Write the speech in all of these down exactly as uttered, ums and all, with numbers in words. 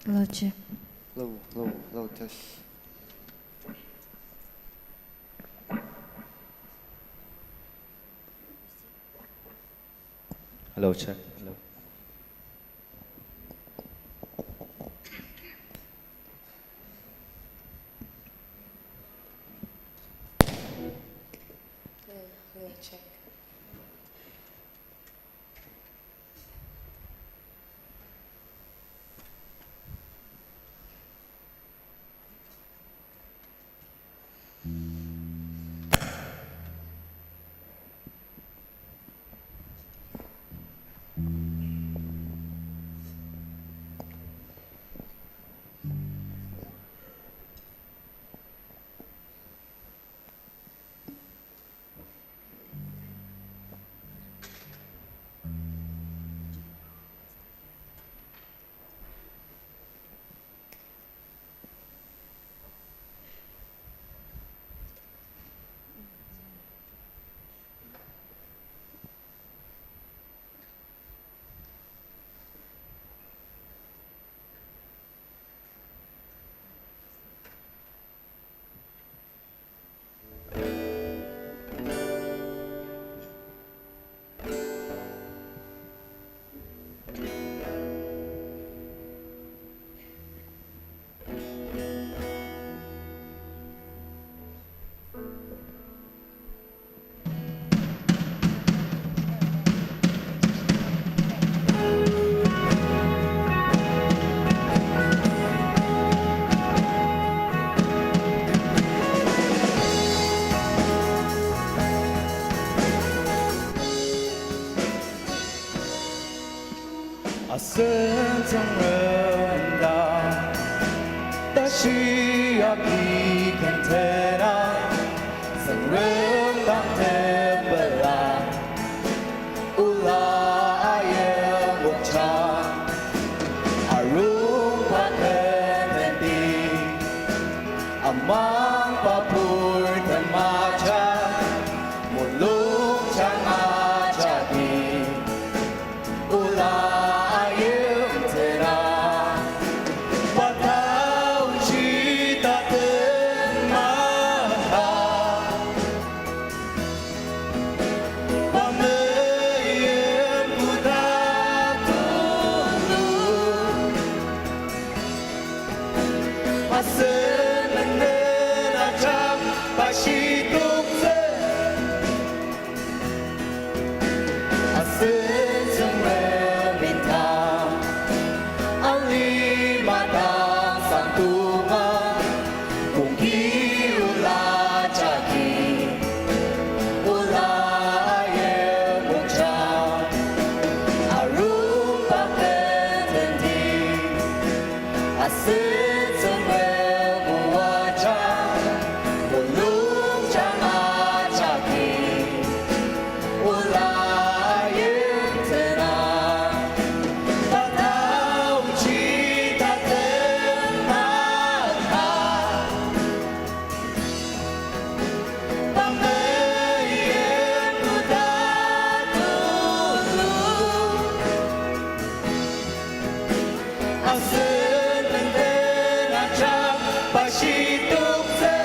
Hello, check. Hello, hello, hello, test. Hello, check. Hello. Hello, hello, check. Asen Tsüngrem dang, tashi agi kentena, Tsüngrem dang tepela, ola ayimokja, arungba tententi, amangba pur temaja, mulungjang ajaki, ola ayimtsüra, pa taoji tatem maka, pa meim koda tulu. Asen menen ajak pa shitoktsü. Asen Tsüngrem indang alima dang sangdonga, kongki ola jagi, ola ayimokja, arungba tententi, asen Tsüngrem moaja, mulungjang ajaki, ola ayimtsüra, pa taoji tatem maka, pa meim koda tulu. Asen menden ajak pa shitoktsü.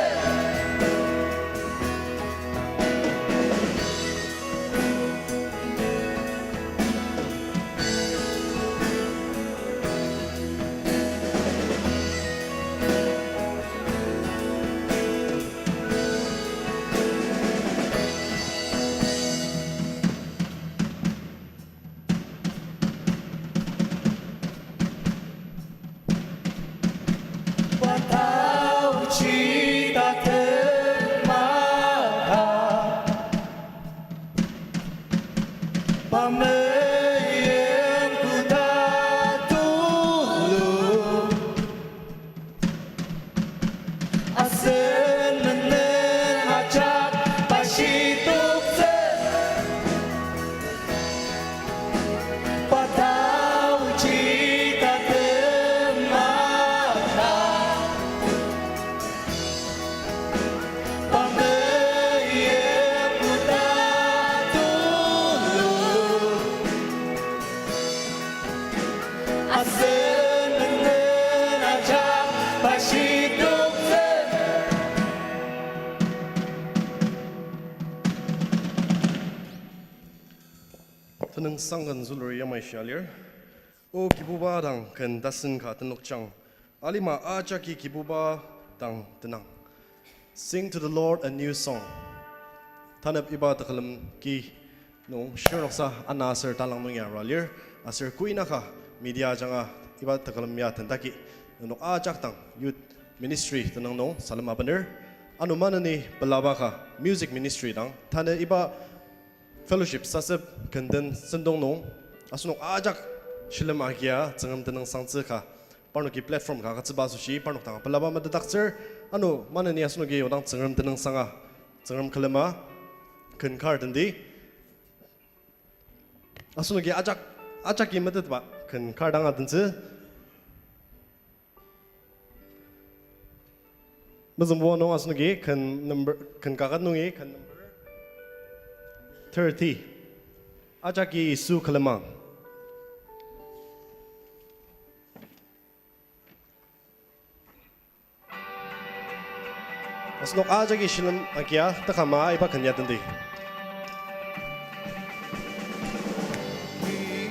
Pa taoji tatem maka, pa meim koda tulu. Asen menen ajak pa shitoktsü. Pa taoji tatem maka, pa meim koda tulu. Tenüngsang ken zülur yamai shia lir. O Kibuba dang ken tasen ka tenokjang. Alima ajaki Kibuba dang tenang. Sing to the Lord a new song. Tanep iba tekülem ki nung shirnoksa ana aser talang nung ya arua lir. Aser kuinaka media ajanga iba tekülem ya tendaki nenok ajak dang youth ministry tenüng nung salem abener. Ano maneni pelaba ka music ministry dang tanü iba fellowship sasep kenden sentong nung, asenok ajak shilem agia Tsüngrem tenüngsangtsü ka, parnoki platform ka agütsüba asoshi parnok dang pelaba metetdaktsür. Ano maneni asenoki odang Tsüngrem tenüngsanga, Tsüngrem külema, ken kar tendi. Asenoki ajak, ajaki metetba ken kar dang adentsü. Mezüngbuba nung asenoki ken number, ken kaket nungi ken number thirty. Ajaki Yisu külemang. Asenok ajaki shilem agia tekama iba ken ya tendi.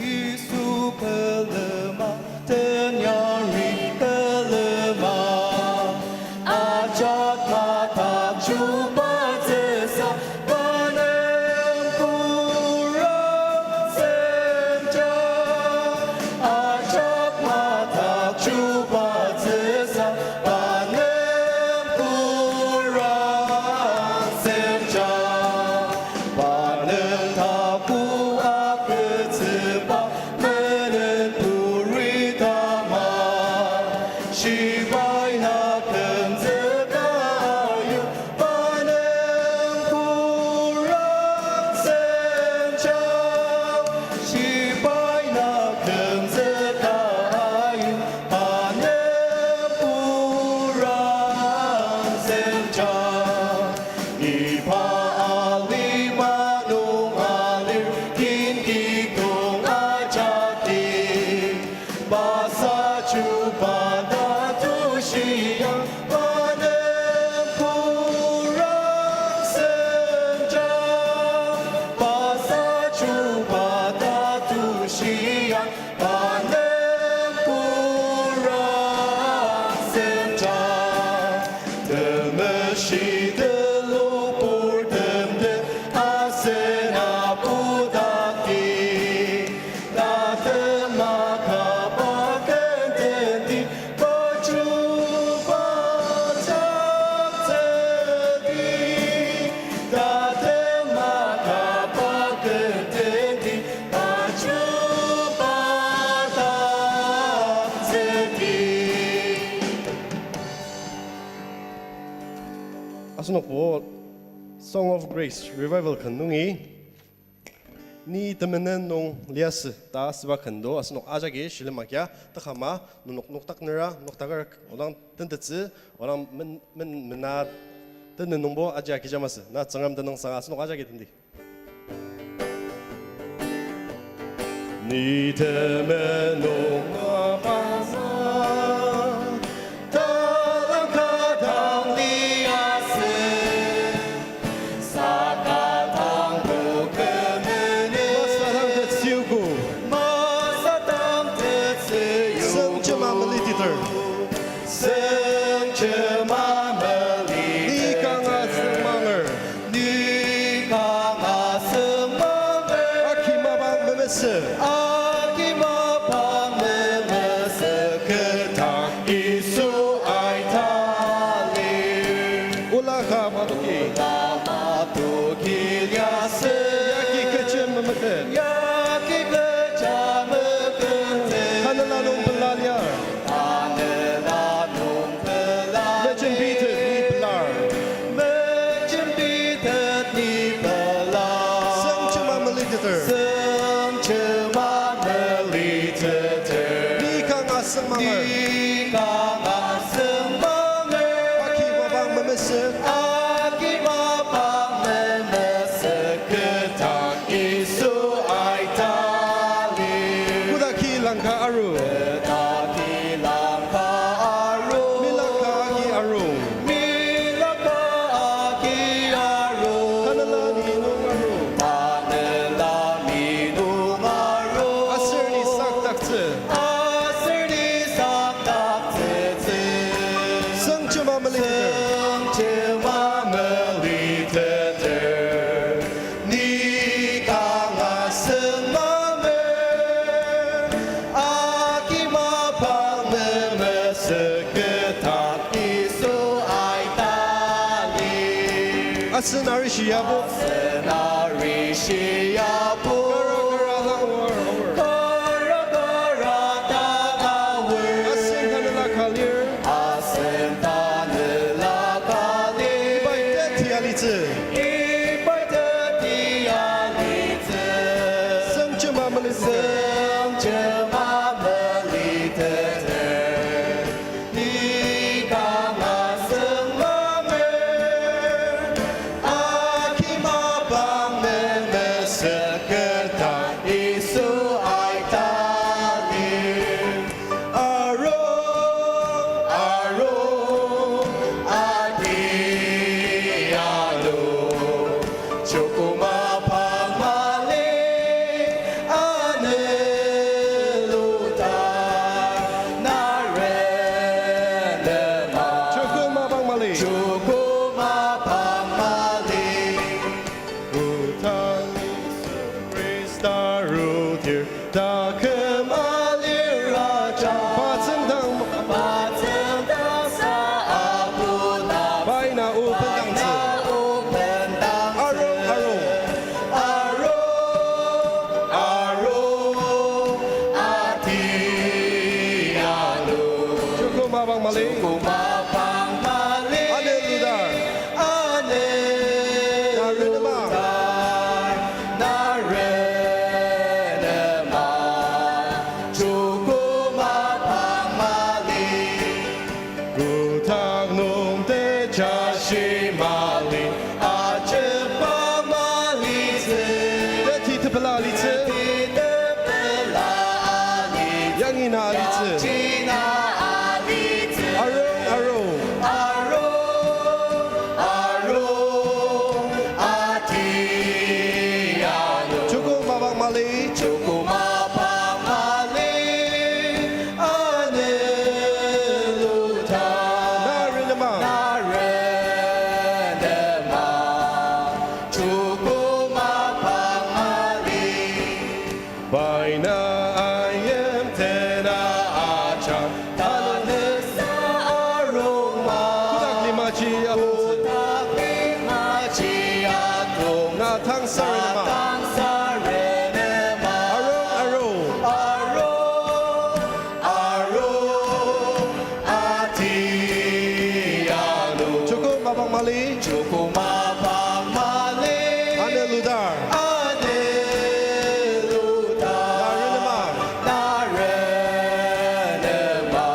Yisu pelema, tenyari pelema, ajak madak chubatsüsa, pa nem kurang senja. Ajak madak chubatsüsa, pa nem kurang senja. Pa nem tapu agütsüba, menen puri tama. Shibai na kümzüka ayu, pa nem kurang senja. Shibai na kümzüka ayu, pa nem kurang senja. Iba alima nung alir, kin kidong ajaki. Basa chuba ta tushiang, pa nem kurang senja. Basa chuba ta tushiang, pa nem kurang senja. Temeshi telok purtem te asen apu daki. Tatema kaba ken tendi, pa chuba tsüdi. Tatema kaba ken tendi, pa chuba tsüdi. Asenokbo Song of Grace Revival ken nungi, Ni temenen nung liasü ta asüba kendo asenok ajaki shilem agia tekama nenok noktak nera noktaker odang tentettsü, odang men, men, mena tenen nungbo aji agija masü. Na Tsüngrem tenüngsanga asenok ajaki tendi. Ni temenen nung mapasa, talangka dang liasü, saka dang bu kemenen. Masatang tetsüogo. Masatang tetsüogo. Süngjema melititer. Süngjema melititer. Ni kanga süngmanger. Ni kanga süngmanger. Aki mapang memesü. Aki mapang memesü ketang Yisu aitali. Ola ka matoki. Ola matoki liasü. Yagi kecha memeten. Yagi kecha memeten. Tanela nung pela lia. Tanela nung pela. Mejembitet ni pelar. Mejembitet ni pelar. Süngjema melititer. Süngjema melititer. Ni kanga süngmanger. Ni kanga süngmanger. Aki mapang memesü. Aki mapang memesü ketang Yisu aitali. Koda ki langka aru. Koda ki langka aru. Milaka agi aru. Milaka agi aru. Tanela ni nung aru. Tanela ni Asen arishi yabo. Asen arishi yabo. Kara kara dang aor, aor. Kara kara dang aor. Asen tanela ka lir. Asen tanela ka lir. Ibai teti alitsü. Ibai teti alitsü. Sengjema meliteter. Sengjema meliteter. Ni kanga sengmanger, aki mapang memesüketa Yisu aita lir. Aro, aro, ati anu. Chukuma pang mali anelu ta narenema. Chukuma pang mali. Chukuma pang mali. Kotang Yisu Khrista rudir. Taküm aliraja. Patsüngdang. Patsüngdang sa apu na. Pai na o bendangtsü. Pai na o bendangtsü. Arung, arung. Arung, arung. Ati anu. Chukuma pang mali. Chukuma pang mali. Anelu ta. Anelu ta. Narenema. Narenema, chukuma pang mali. Kotang nung tejashi mali, ajemba mali tsü. Teti tepela alitsü. Teti tepela alitsü. Yangi na alitsü. Yangi na alitsü. Arung, arung. Arung, arung, ati anu. Chukuma pang mali. Chukuma pang mali. Anelu ta. Narenema. Narenema. Chukuma pang mali. Pai na ayimtena ajar, tanü sa arungma. Kotak limaji atongtsü. Kotak limaji atongtsü. Na tang sarenema. Na tang sarenema. Arung, arung. Arung, arung, ati anu. Chukuma pang mali. Chukuma pang mali. Anelu ta. Anelu ta. Narenema. Narenema.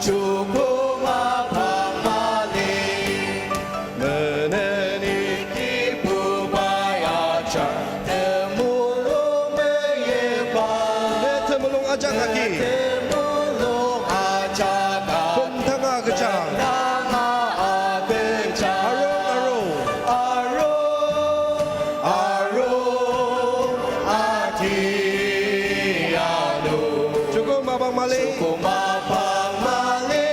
Chukuma pang mali. Meneni kibubai ajar, temulung meyipa. Ne temulung ajak agi. Ne temulung ajak agi. Bendanga agüjang. Bendanga agüjang. Arung, arung. Arung, arung, ati anu. Chukuma pang mali. Chukuma pang mali.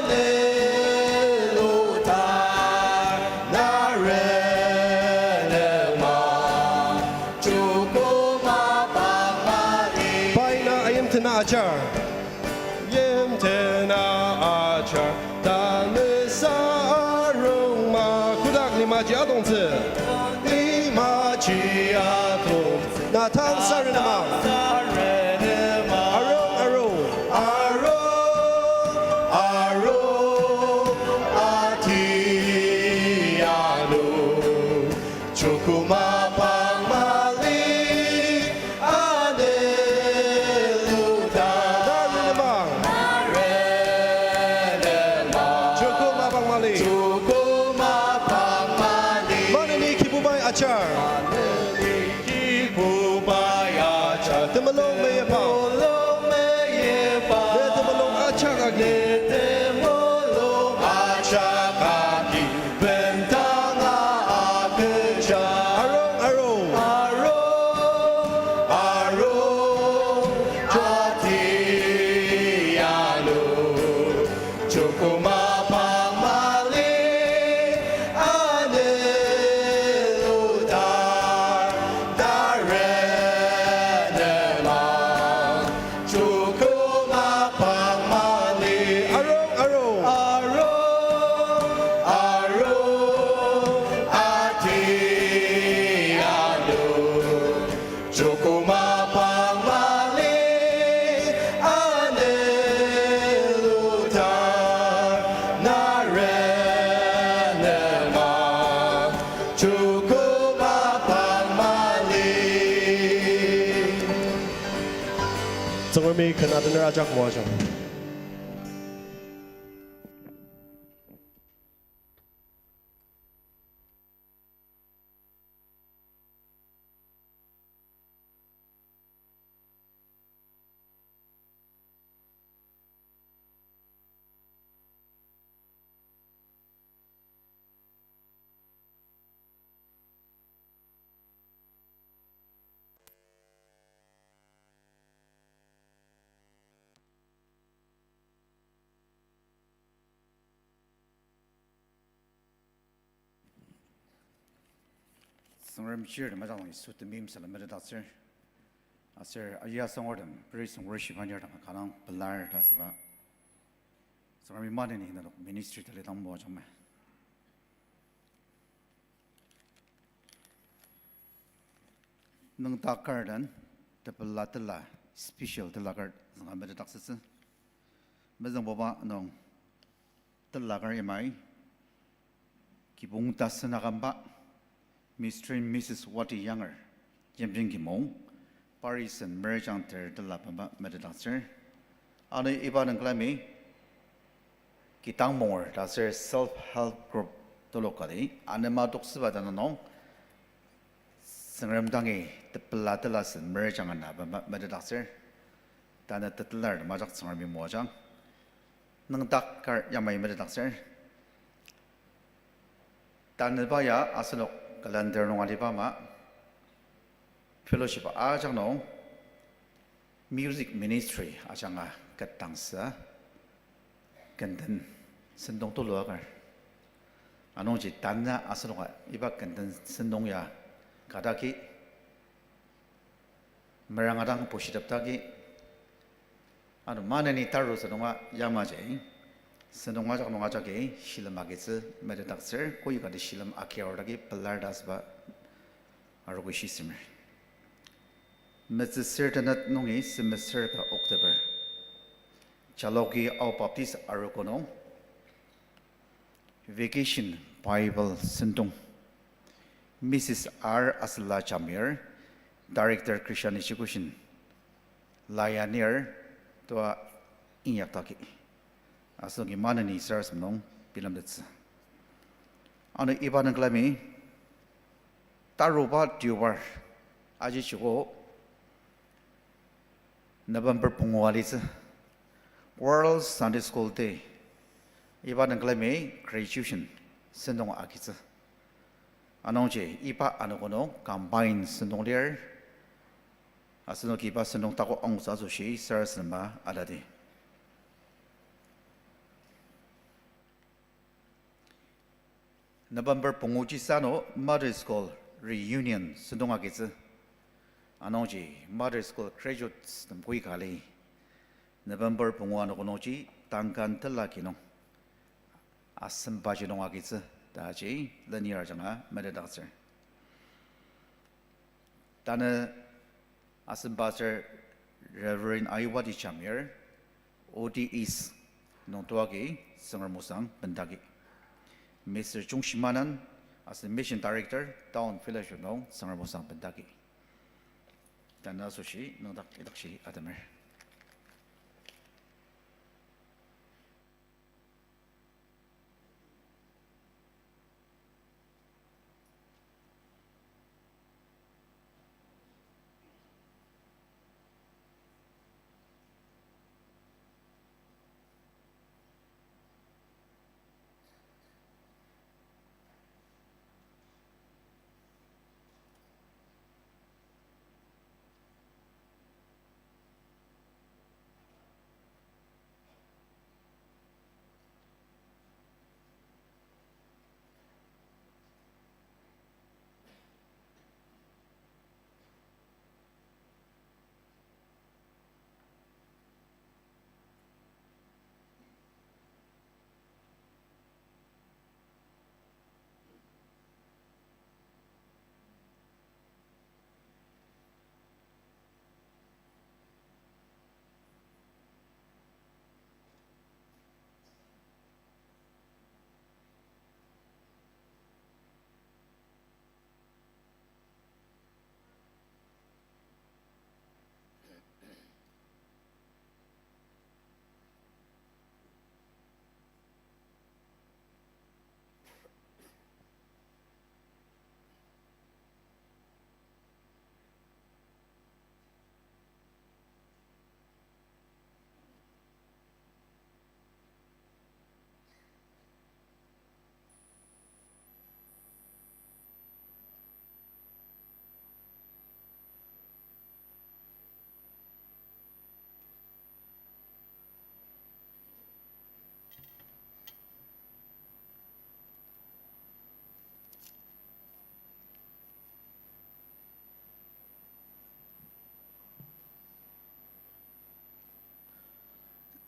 Anelu ta. Narenema. Chukuma pang mali. Pai na ayimtena ajar. Yimtena ajar, tanü sa arungma. Kotak limaji atongtsü. Limaji atongtsü. Na tang sarenema. Arung, arung. Arung, arung, ati anu. Chukuma pang mali, anelu ta. Narenema. Narenema. Chukuma pang mali. Chukuma pang mali. Maneni kibubai ajar. Maneni kibubai ajar. Temulung meyipa. Temulung meyipa. Ne temulung ajak agi. Ne temulung ajak agi. Bendanga agüja. Arung, arung. Arung, arung, ati anu. Chukuma pang mali, anelu ta. Tsüngremi ken atener ajak moajang. Tsüngrem chirtem ajak nung Yisu temeim salem metetdaktsür. Aser aya sangertem, praise and worship anir dang kanga pelar ta asüba. Tsüngremi maneni nenok ministry tali dang moajangma. Nüngdak kar den tepela tela, special tela kar zünga metetdaktsütsü. Mezüngbuba nung tela kar yamai kibong tasen akümba, Mister and Missus Wati Younger, Yimjin Kimong, parisen merjang ter tela pemba metetdaktsür. Ano iba nung külemi kidang monger ta aser self help group telok kati anema toksüba tanü nung Tsüngrem dangi tepela tela sen merjang ana pemba metetdaktsür. Tanü tetelar tem ajak Tsüngremi moajang. Nüngdak kar yamai metetdaktsür. Tanüba ya asenok calendar nung aliba ama, fellowship ajak nung music ministry ajanga ketdangsa kenden sentong tulu akar. Anungji tanü asenoka iba kenden sentong ya kadaki meranga dang pushitepdaki, ano maneni tarutsü nunga yamaji, sentong ajak nung ajaki shilem agitsü metetdaktsür, koikati shilem agiaor daki pelar ta asüba arogo shisemer. Metsüsür tenet nungi semester ka October, Jaloki Ao Baptist Arogo nung Vacation Bible sentong, Missus R Asüla Jamir, Director Christian Education, layanir tua inyaktaki. Asenoki maneni sarasadem nung bilemtettsü. Ano iba nung külemi taruba deobar aji joko November pungu alitsü, World Sunday School Day. Iba nung külemi graduation sentong agitsü. Anungji iba anogo nung combine sentong lir. Asenoki iba sentong tako angutsü asoshi sarasadema aladi. November pungu jisa ano Mother School reunion sentong agitsü. Anungji Mother School graduates tem koi ka li November pungu anogo nungji Duncan tela ki nung asembaji nung agitsü ta aji lenir ajanga metetdaktsür. Tanü asembatsür Reverend Aiwati Jamir, O D East nung tuaki Tsüngrem osang bendaki. Mister Chungshimanan, asen Mission Director, Town Fellowship nung Tsüngrem osang bendaki. Tanü asoshi nüngdak idakji atemer.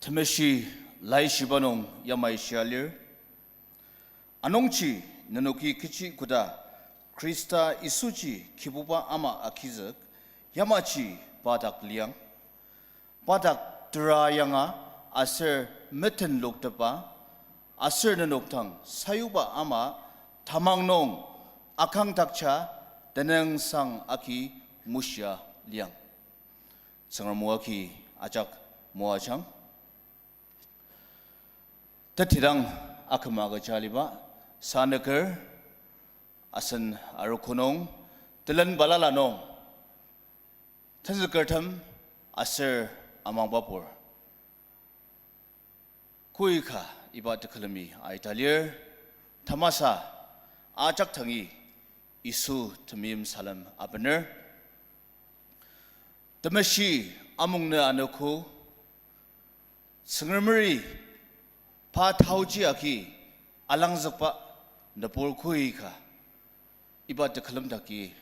Temeshi laishiba nung yamai shia lir. Anungji nenoki kechi koda Khrista Yisuji Kibuba ama agizük, yamaji pa dak liang. Pa dak tera yanga aser meten loktepa, aser nenok dang sayuba ama tamang nung akangdakja tenüngsang agi mushia liang. Tsüngrem o agi ajak moajang. Tetidang aküm agüja aliba, sanüker, asen arogo nung, telen balala nung, tenzükertem aser amangbapur. Koika iba tekülemi aita lir, tamasa ajak dangi Yisu temeim salem abener. Temeshi amungnü anogo, Tsüngremi pa taoji agi alangzükba nübur koika iba tekülem dagi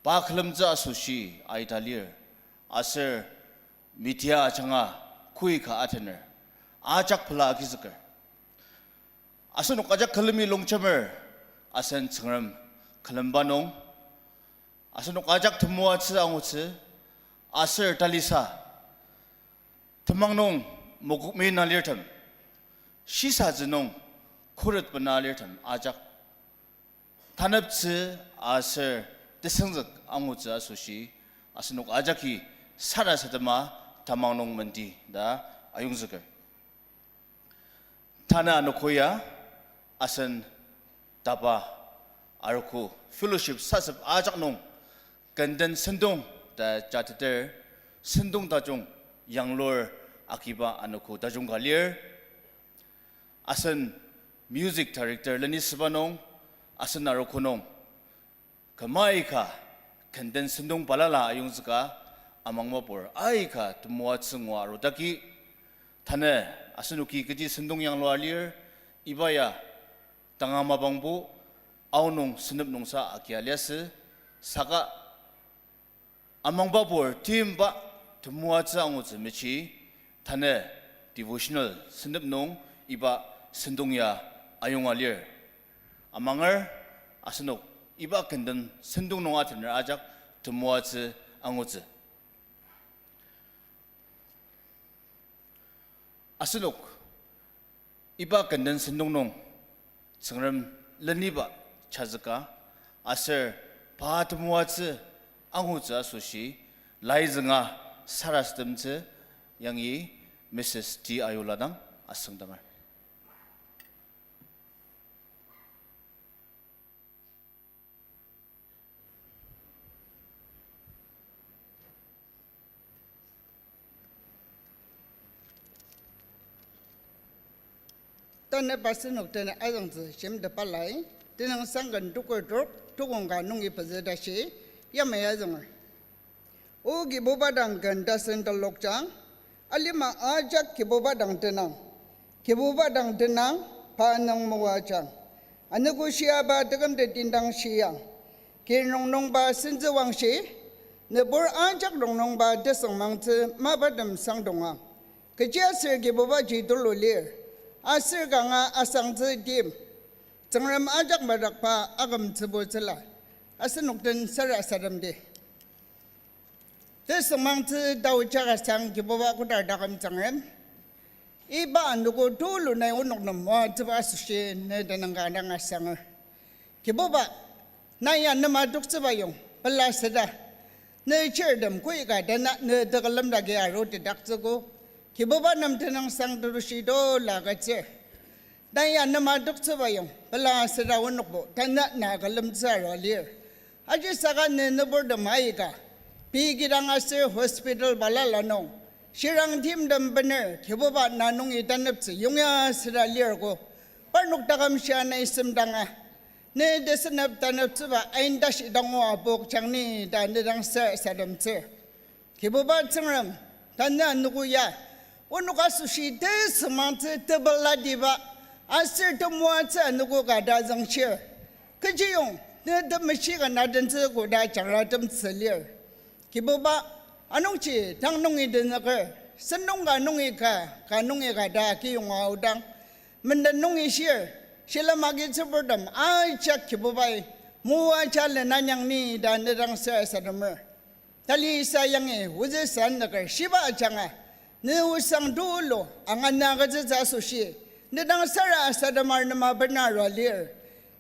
pa külemtsü asoshi aita lir, aser media ajanga koika atener ajak pela agizüker. Asenok ajak külemi longjemer, asen Tsüngrem külemba nung, asenok ajak temoatsü angutsü, aser talisa, temang nung mokokmi na lirtem, shisatsü nung khuret bena lirtem ajak taneptsü aser tesüngzük angutsü asoshi, asenok ajaki sarasadema tamang nung menti ta ayongzüker. Tanü anogo ya, asen tapa arogo fellowship sasep ajak nung kenden sentong ta jateter, sentong tajung yanglur agiba anogo tajung ka lir. Asen music director lenisüba nung, asen arogo nung, küm aika kenden sentong balala ayongzüka, amangbapur aika temoatsü ngua arudaki, tanü asenoki kechi sentong yanglua lir, iba ya tanga mapangbo aonung senep nungsa agia liasü, saka amangbapur timba temoatsü angutsü mechi, tanü devotional senep nung iba sentong ya ayonga lir. Amanger asenok iba kenden sentong nung atener ajak temoatsü angutsü. Asenok iba kenden sentong nung Tsüngrem leniba chazüka, aser pa temoatsü angutsü asoshi, laizünga sarasademtsü yangi Missus T Ayola dang asüngdanger. Tanü asenok den azüngtsü shimtepalai, tenüngsang ken tukur trok, tukong ka nungi pezü tashi, yamai azünger. O Kibuba dang ken tasen telokjang, alima ajak Kibuba dang tenang. Kibuba dang tenang, pa nung moajang. Anogo shiaba tekümtet indang shiang. Kin rongnungba sentsüwangshi, nübur ajak rongnungba tesüngmangtsü mapatem sangdongang. Kechiaser Kibubaji tulu lir, aser kanga asangtsü tim. Tsüngrem ajak madakba akümtsübutsüla. Asenok den sarasademdi. Tesüngmangtsü taoja asang Kibuba koda taküm Tsüngrem. Iba anogo tulu nai onok nem moatsüba asoshi ne tenüng ka dang asanger. Kibuba, na ya nem adoktsüba yong, pela süda. Ne chirtem koika dena ne tekülem dagi arutidaktsüogo. Kibuba nem tenüngsang tetushi tola agütsür. Na ya nem adoktsüba yong, pela süda onokbo, tanü na külemtsü arua lir. Ajisaka ne nüburtem aika, pei kidang aser hospital balala nung, shirang timtem bener, Kibuba na nungi taneptsü yongya süra lirgo, parnok taküm shia nai semdanga, ne tesenep taneptsüba aindashi dango apokjang ni ta ne dang sarasademtsür. Kibuba Tsüngrem, tanü anogo ya, onok asoshi tesüngmangtsü tepeladiba, aser temoatsü anogo ka ta züngshir. Kechiyong, ne temeshi ka na dentsü koda jangratemtsü lir. Kibuba, anungji tang nungi tenüker, Sentong ka nungi ka, ka nungi ka ta kiyonga aodang, menden nungi shir, shilem agitsüburtem ajak Kibubai moaja lenanyang ni ta nedang sarasademer. Talisa yangi ozü sanüker shiba ajanga, ne osang tulu angana agütsütsü asoshi, nedang sarasademar nema bena arua lir.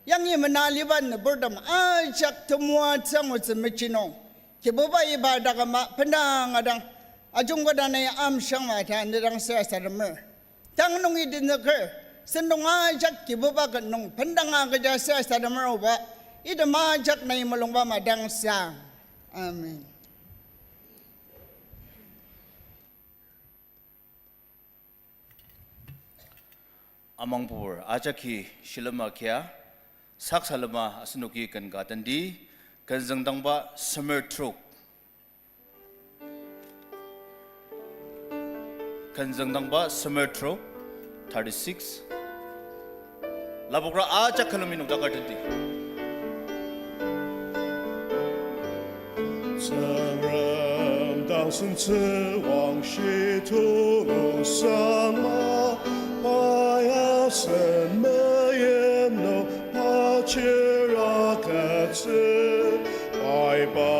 Yangi mena aliba nüburtem ajak temoatsü angutsü mechi nung, Kibubai iba taküm bendang adang, ajungketa nai amshangma ta nedang sarasademer. Tang nungi tenzüker, sentong ajak Kibuba ket nung bendanga kecha sarasademer oba, item ajak nai mulungba madang sang. Amen. Amangbur ajaki shilema kia, saksalema asenoki ken ka tendi, kenzüngdangba semer trok. Kenzüngdangba semer trok, thirty-six. Lapokra ajak külemi nokdaker tendi. Tsüngrem dang sentsü wangshi tulu sangma, pa ya sen meyim nung pa chir agütsü, pai pa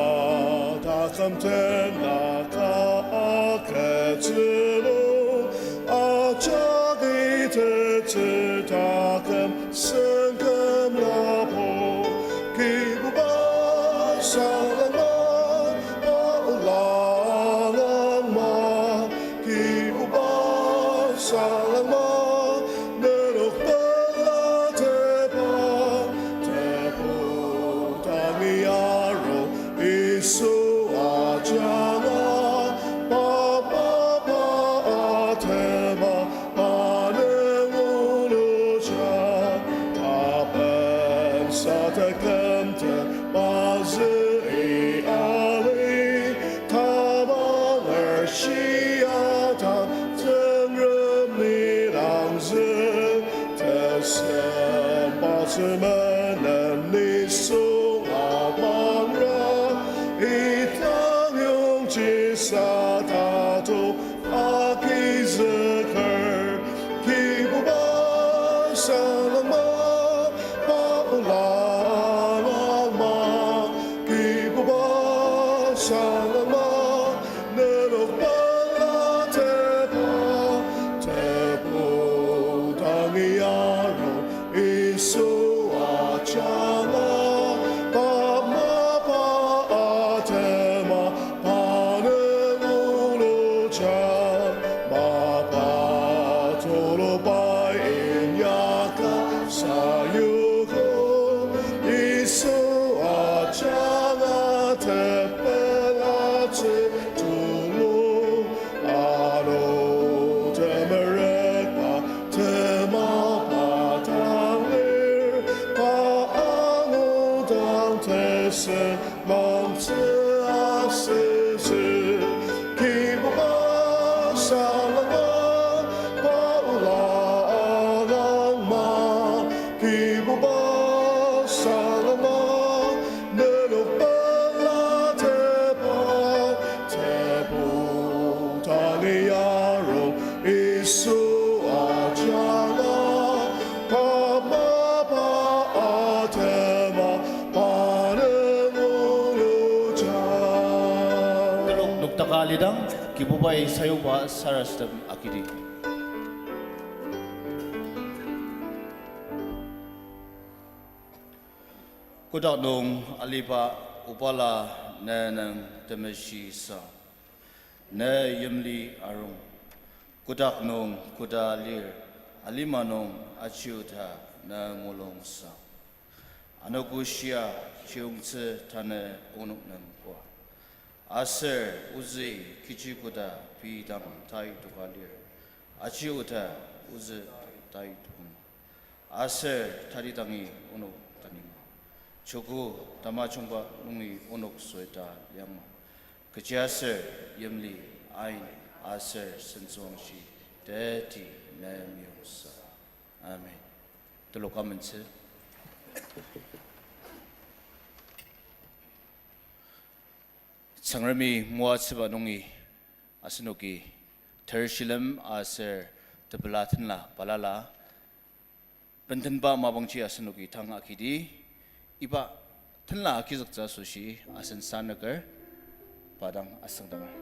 taküm tenla ka agütsü nung, ajak itettsü taküm sen kümla po, Kibuba salangma, pa ola langma, Kibuba salangma, nenok pelatepa, tebu tangi aru, Yisu ajanga, pa pa pa atema, pa nung uluja, pa bensa tekümtem, pa zü-i ali, tamanger shia dang, Tsüngrem ni langzü, tesemba tsü menen nisung amangra, idang yongji sa tato agizüker, Kibuba salangma, pa ola langma, Kibuba salangma, nenok pelatepa, tebu tangi aru, Yisu ajanga, pa mapa atema, pa nung uluja, mapa tulu pai inyaka sayuko, Yisu ajanga tepelatsü tulu, ano temerekba tema pa dang lir, pa angudang tesen mangtsü asütsü, Kibuba salangma, pa ola langma, Kibuba salangma, nenok pelatepa, tebu tangi aru, Yisu ajanga, pa mapa atema, pa nung uluja. Telok nokdaka alidang, Kibubai sayuba sarasadem agidi. Kotak nung aliba obala ne nung temeshi sa, ne yimli arung. Kotak nung koda lir, alima nung achiuta ne mulung sa. Anogo shia chiyungtsü tanü onok nem koa. Aser ozü kechi koda pei dang tai toka lir, achiuta ozü tai tokong. Aser tatidangi onok tanima. Joko tamajungba nungi onok soita liangma. Kechiaser yimli, ain, aser sentsüwangshi teti ne meyongsa. Amen. Telok amentsü. Tsüngremi moatsüba nungi asenoki ter shilem aser tepela tenla balala, bendenba mapangji asenoki tang agidi, iba tenla agizüktsü asoshi asen sanüker, pa dang asüngdanger.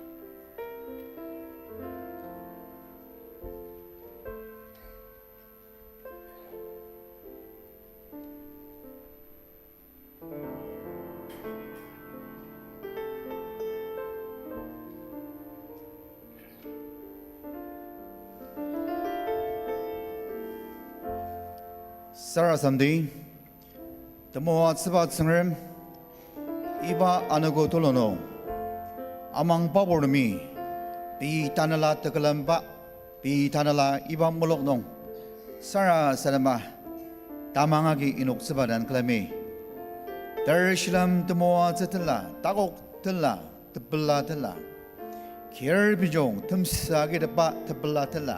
Sarasademdi, temoatsüba Tsüngrem, iba anogo tulu nung, amangba purtemi, pei tanela tekülemba, pei tanela iba mulok nung, sarasadema, tamang agi inoktsüba den külemi. Ter shilem temoatsü tenla, takok tenla, tepela tenla, kir pejung temsa agitepa tepela tenla,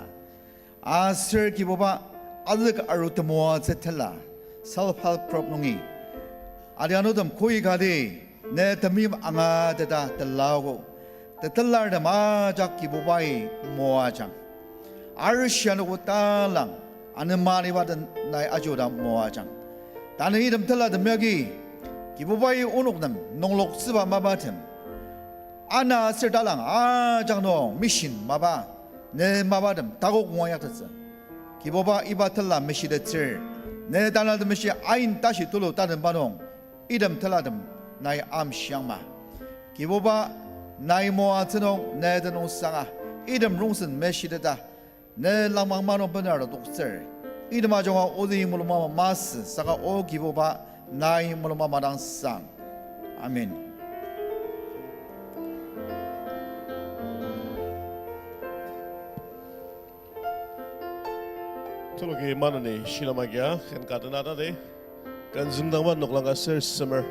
aser Kibuba azük aru temoatsü tenla, self help group nungi, adianutem koi kati, ne temeim angateta telaogo, tetelartem ajak Kibubai moajang. Arishi anogo talang, anemaniba den nai ajuda moajang. Tanü item telatem yagi, Kibubai onok nem nungloktsüba mapatem, ana aser talang ajak nung mission mapa, ne mapatem takok ngua yaktettsü. Kibuba iba tela meshitettsür, ne tanü temeshi ain tashi tulu tatemba nung, item telatem nai amshiangma. Kibuba nai moatsü nung ne tenüngsanga, item rongsen meshiteta, ne langmang manung bener adoktsür. Item ajunga ozü mulungba masü saka o Kibuba nai mulungba madangsang. Amen. Tuluki maneni shilem agia, ken ka tenatadi. Ken züngdangba noklang aser semer.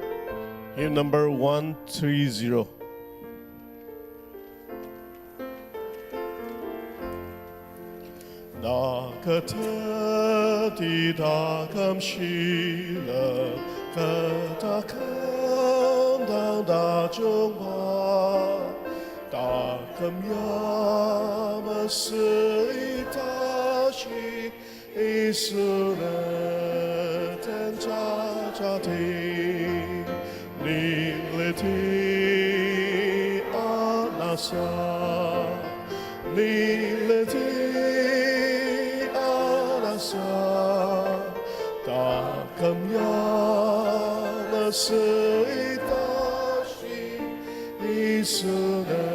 Hymn number one three zero. Na kü teti taküm shilem, kü taküm dang tajungba, taküm ya masü ita shi, Yisu ne tenjajati, nileti anasa, nileti anasa, taküm ya masü ita shi, Yisu ne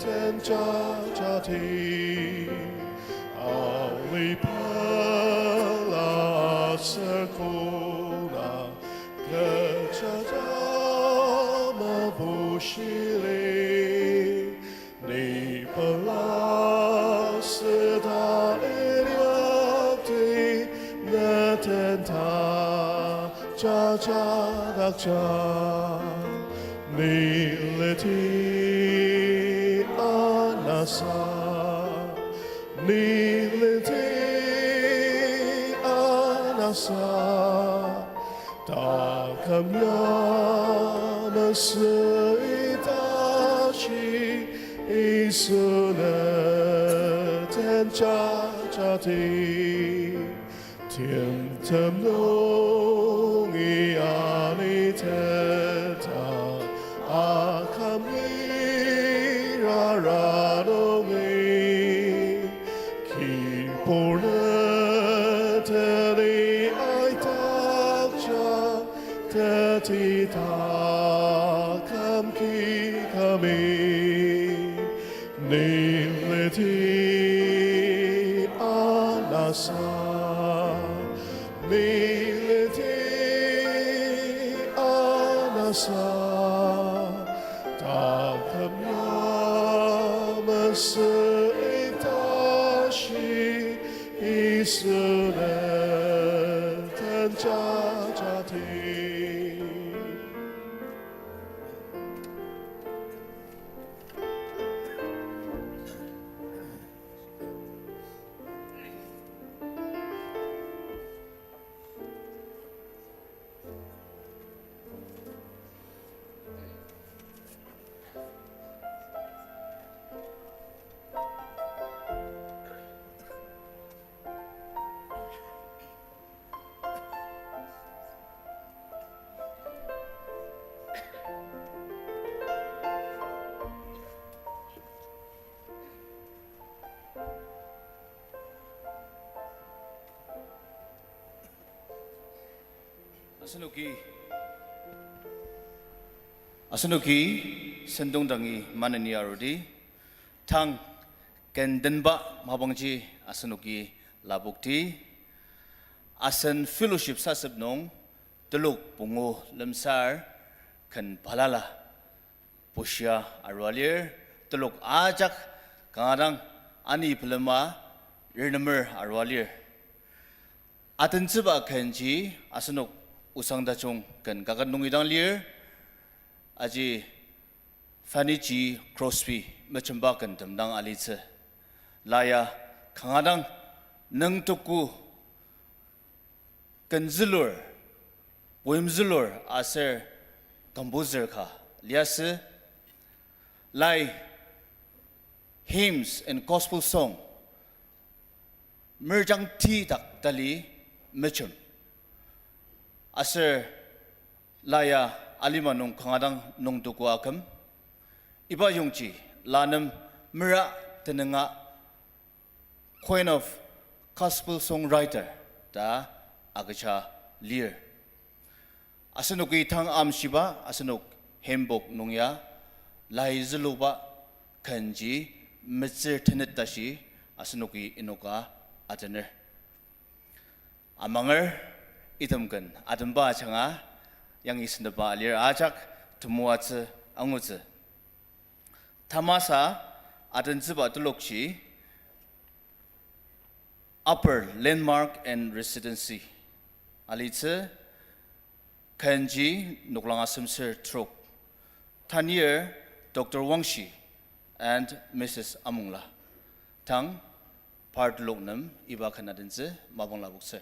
tenjajati. Alipela aser kona kechaja mabushili, ni pela süta inyakti ne tenta jajadakja, nileti anasa, nileti anasa, taküm ya masü ita shi, Yisu ne tenjajati. Timtem nungi aniteta, akümli rara nungi, kibur ne teni aitakja, teti taküm kikami, nileti anasa, nileti anasa, taküm ya masü ita shi, Yisu ne tenjajati. Asenoki, asenoki sentong dangi maneni arudi, tang ken tenba mapangji asenoki lapokti, asen fellowship sasep nung telok pungu lemsar ken balala bushia arua lir, telok ajak kanga dang ani pelema renemer arua lir. Atentsüba kenji asenok osang tajung ken kaket nungi dang lir, aji Fanny G. Crosby mejemba ken temdang alitsü. La ya kanga dang nüngtugu kenzülur, poem zülur aser composer ka liasü. Lai hymns and gospel song merjang ti dak tali mejem. Aser la ya alima nung kanga dang nüngtugu aküm. Iba yongji la nem mera tenüng a Queen of Gospel Songwriter ta agüja lir. Asenoki tang amshiba asenok hymnbook nung ya lai züluba kenji metsür tenet tashi asenoki inoka atener. Amanger item ken atemba ajanga yangi sentepa alir ajak temoatsü angutsü. Tamasa atentsüba telokji Upper Landmark and Residency alitsü, kenji noklang asemser trok. Tanir Doctor Wangshi and Missus Amongla. Tang par telok nem iba ken atentsü mapang lapoktsür.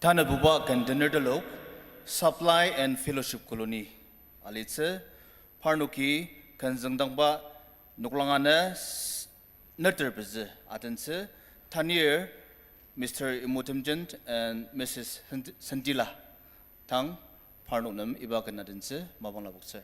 Tanabuba ken tener telok, Supply and Fellowship Colony alitsü, parnoki ken züngdangba noklang ana s-, neter pezü atentsü, tanir Mister Imotemjen and Missus Sent-, Sentila tang parnok nem iba ken atentsü mapang lapoktsür.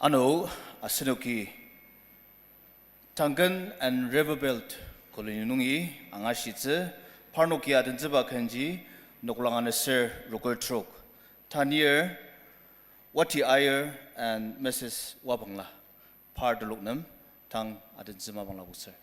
Ano, asenoki Duncan and River Belt Colony nungi angashitsü, parnoki adentsüba kenji noklang ana ser roker trok. Tanir Wati Aier and Missus Wapangla, par telok nem tang adentsü mapang lapoktsür.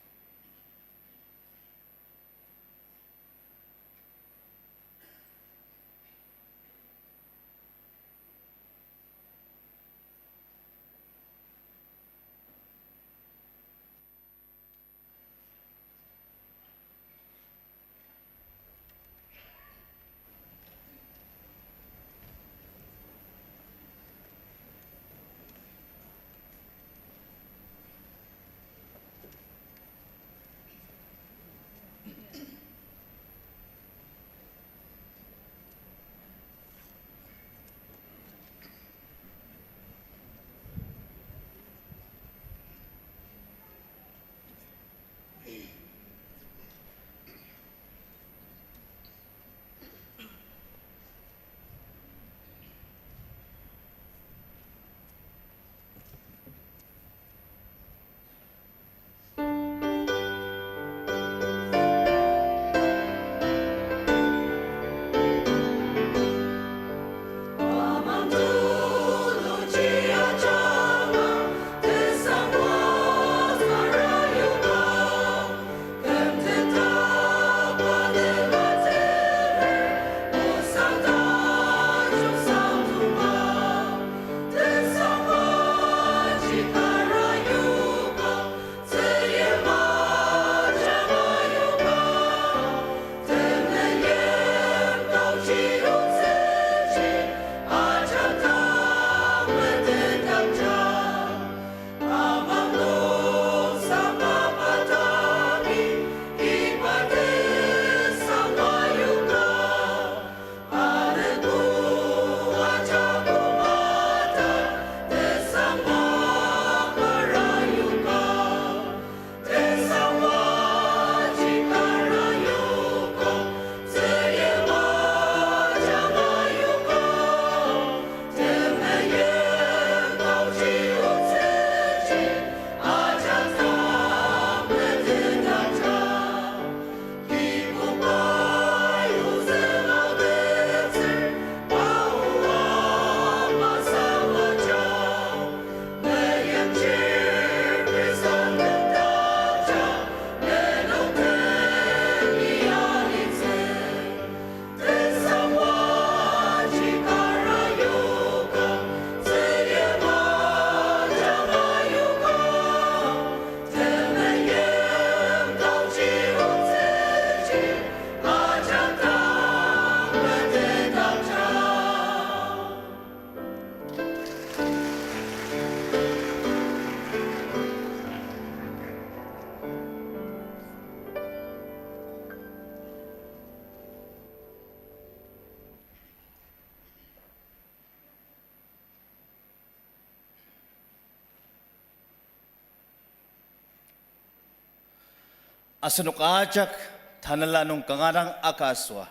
Asenok ajak tanela nung kanga dang aka asüa,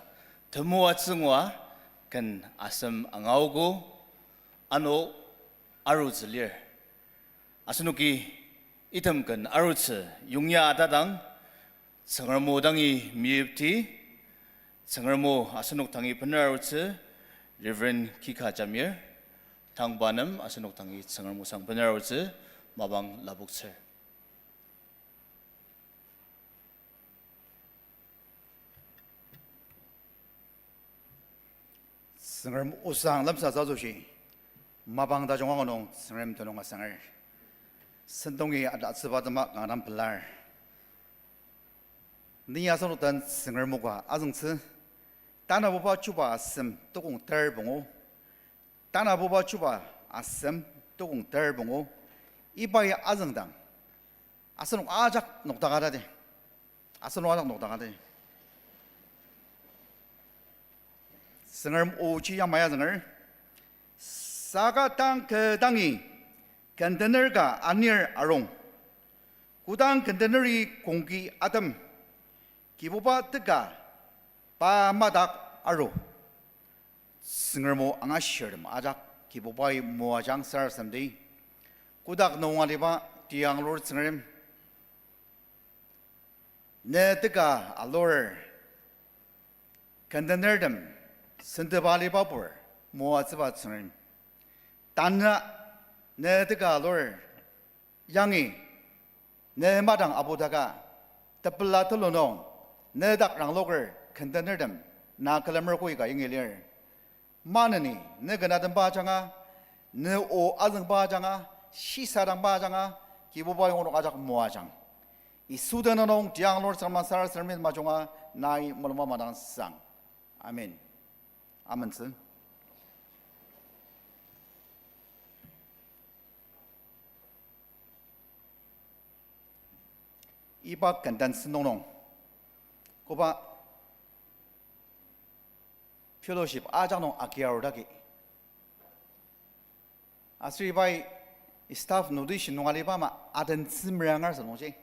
temoatsü ngua, ken asem angaogo, ano arutsü lir. Asenoki item ken arutsü yongya atadang, Tsüngrem o dangi meyipti, Tsüngrem o asenok dangi bener arutsü, Reverend Kika Jamir, tangba nem asenok dangi Tsüngrem o sang bener arutsü, mapang lapoktsür. Tsüngrem osang lemsatsa asoshi, mapang tajung angu nung Tsüngrem tenüng asanger. Sentong-i atatsüba tema kanga dang pelar. Ni asenok den Tsüngrem o ka azüngtsü, tanabuba chuba asem tokong ter pungu, tanabuba chuba asem tokong ter pungu, ibai azüngdang, asenok ajak nokdakatadi. Asenok ajak nokdakatadi. Tsüngrem oji yamai azünger. Saka tang kü dangi kendener ka anir arung, kodang kendeneri kongki atem, Kibuba teka pa madak aru. Tsüngrem o angashirtem ajak Kibubai moajang sarasademdi. Kotak nung aliba tianglur Tsüngrem, ne teka alur kendenertem sentepa aliba pur moatsüba Tsüngrem, tanü ne teka alur yangi ne madang abudaka, tepela tulu nung ne dak rangloker kendenertem na külemer koika yangi lir. Maneni ne ken atemba ajanga, ne o azüngba ajanga, shisadangba ajanga, Kibubai onok ajak moajang. Yisu tenüng nung tianglur Tsüngrem sarasademer majunga nai mulungba madang sang. Amen. Amentsü. Iba ken den sentong nung, koba fellowship ajak nung agi arudaki, aser ibai staff notation nung aliba ama adentsü merangar sü nungji,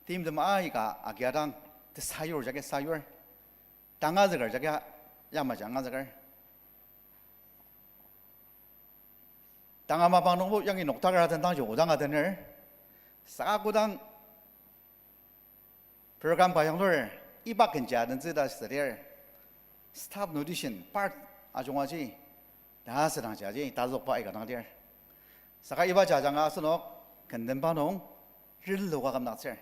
timtem aika agiadang tesayur jagi sayur, tangazüker jagi yamaji angazüker. Tanga mapang nungbo yangi noktaker adendangji odang adener. Saka kodang program ka yanglur, iba kenji adentsü ta südir, staff notation part ajungaji, ta südangji aji tazükba aika dang lir. Saka ibaji ajanga asenok kendenba nung riloka kümdaktsür.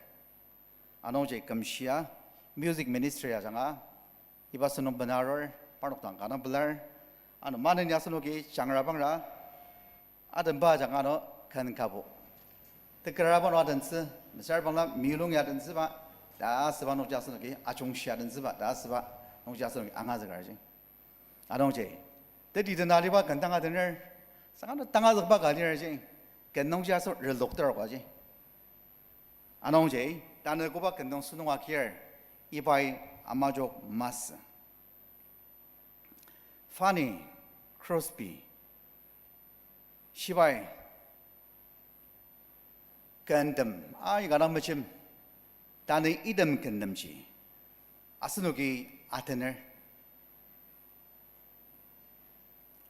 Anungji kümshia music ministry ajanga iba sentong bena arur, parnok dang kanga pelar. Ano maneni asenoki jangra pangra adenba ajanga ano ken kabo, tekeraba nung adentsü, mesüra bangla milung ya adentsüba, ta asüba nungji asenoki ajungshi adentsüba ta asüba nungji asenoki angazükerji. Anungji teti tena aliba ken tanga tener, saka ano tangazükba ka lirji, ken nungji asenok rilokter kaji. Anungji tanü koba ken nung sentong agir, ibai amajok masü, Fanny Crosby, shibai kentem aika dang mejem, tanü item kentemji asenoki atener.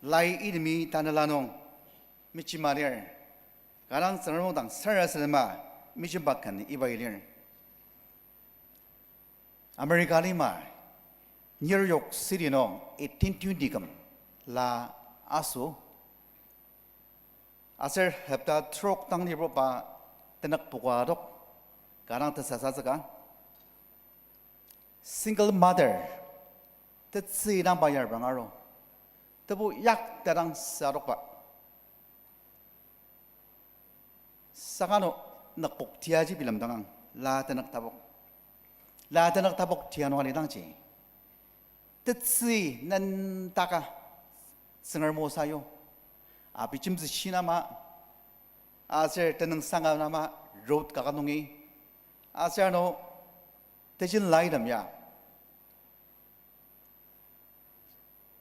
Lai itemi tanela nung mejema lir, kanga dang Tsüngrem o dang sarasadema mejemba ken ibai lir. America lima New York City nung eighteen twenty küm la aso, aser hopta trok dang libo pa tenük poka adok, kanga dang tesasatsüka. Single mother, tetsü dangba yarbang aru, tebu yak tadang sa adokba. Saka ano nükpok tiaji bilemdangang, la tenük tapok. La tenük tapok tia nung alidangji, tetsü nentaka Tsüngrem o sayu. Abi jemtsü shinama, aser tenüng sanga nama road kaka nungi, aser ano tejen laitem ya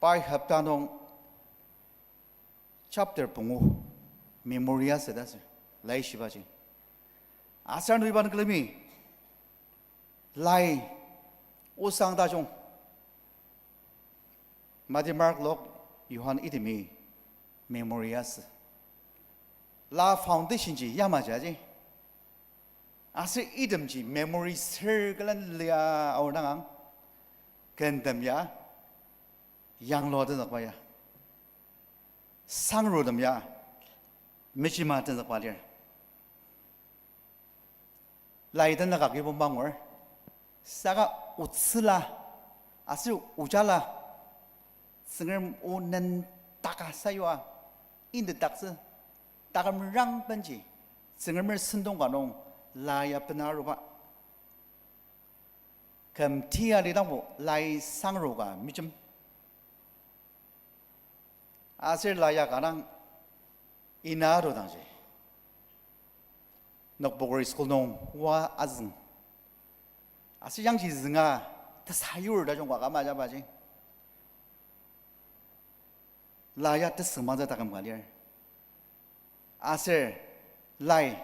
pai hopta nung chapter pungu memory asü ta sür, laishibaji. Aser ano iba nung külemi Lai osang tajung. Mati, Mark, Luk, Johan itemi memory asü. La foundation ji yamaji aji. Aser itemji memory circle-en lia aor dangang, kentem ya yanglua tenzükba ya, sangrutem ya mejima tenzükba lir. Lai tenük agi bumba angur, saka otsüla aser ojala Tsüngrem o nendaka sayua intetdaktsü, taküm rangbenji Tsüngremer sentong ka nung la ya bena aruba. Küm tia lidangbo lai sangru ka mejem. Aser la ya kanga ina arudangji, nokpokori school nung oa azüng. Aser yangji zünga tesayur tajung ka kama jabaji. La ya tesüngmangtsü taküm ka lir. Aser lai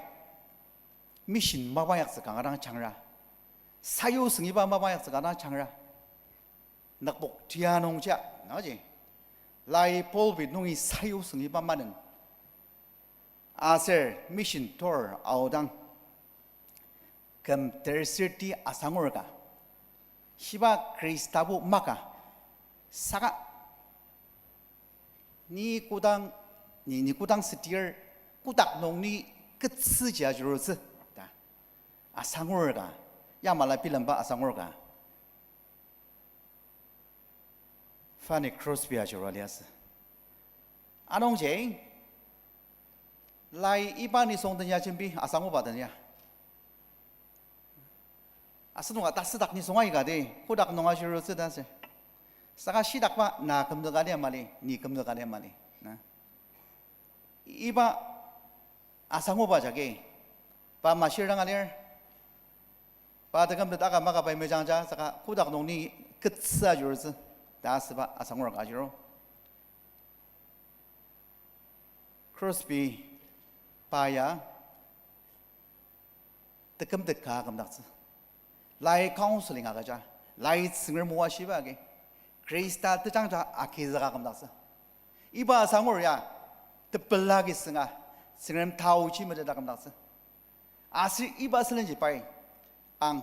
mission mapa yaktsü kanga dang changra. Sayu süngiba mapa yaktsü kanga dang changra. Nokpok tia nungji, naji, lai pulpit nungi sayu süngiba manen. Aser mission tour aodang, küm tersürti asangur ka, shiba Khristabo maka, saka ni kodang, ni, ni kodang südir, kotak nung ni ketsüji ajurutsü ta asangur ka, yamala bilemba asangur ka Fanny Crosby ajurua liasü. Anungji, lai iba nisung den ya jembi asanguba den ya, asenok a tasüdak nisung aika di kotak nung ajurutsü ta sür. Saka shitakba na kümzüka lia mali, ni kümzüka lia mali, na. Iba asanguba jagi, pa mashir dang alir, pa tekümtet aka maka pai mejangja saka kotak nung ni ketsü ajurutsü ta asüba asangur ka ajuru. Crosby pa ya tekümtet ka kümdaktsü. Lai counseling agüja, lai Tsüngrem o ashiba agi, Khrista tejangja agizüka kümdaktsü. Iba asangur ya tepela agi sünga, Tsüngrem taoji meteta kümdaktsü. Aser iba sülenji pai ang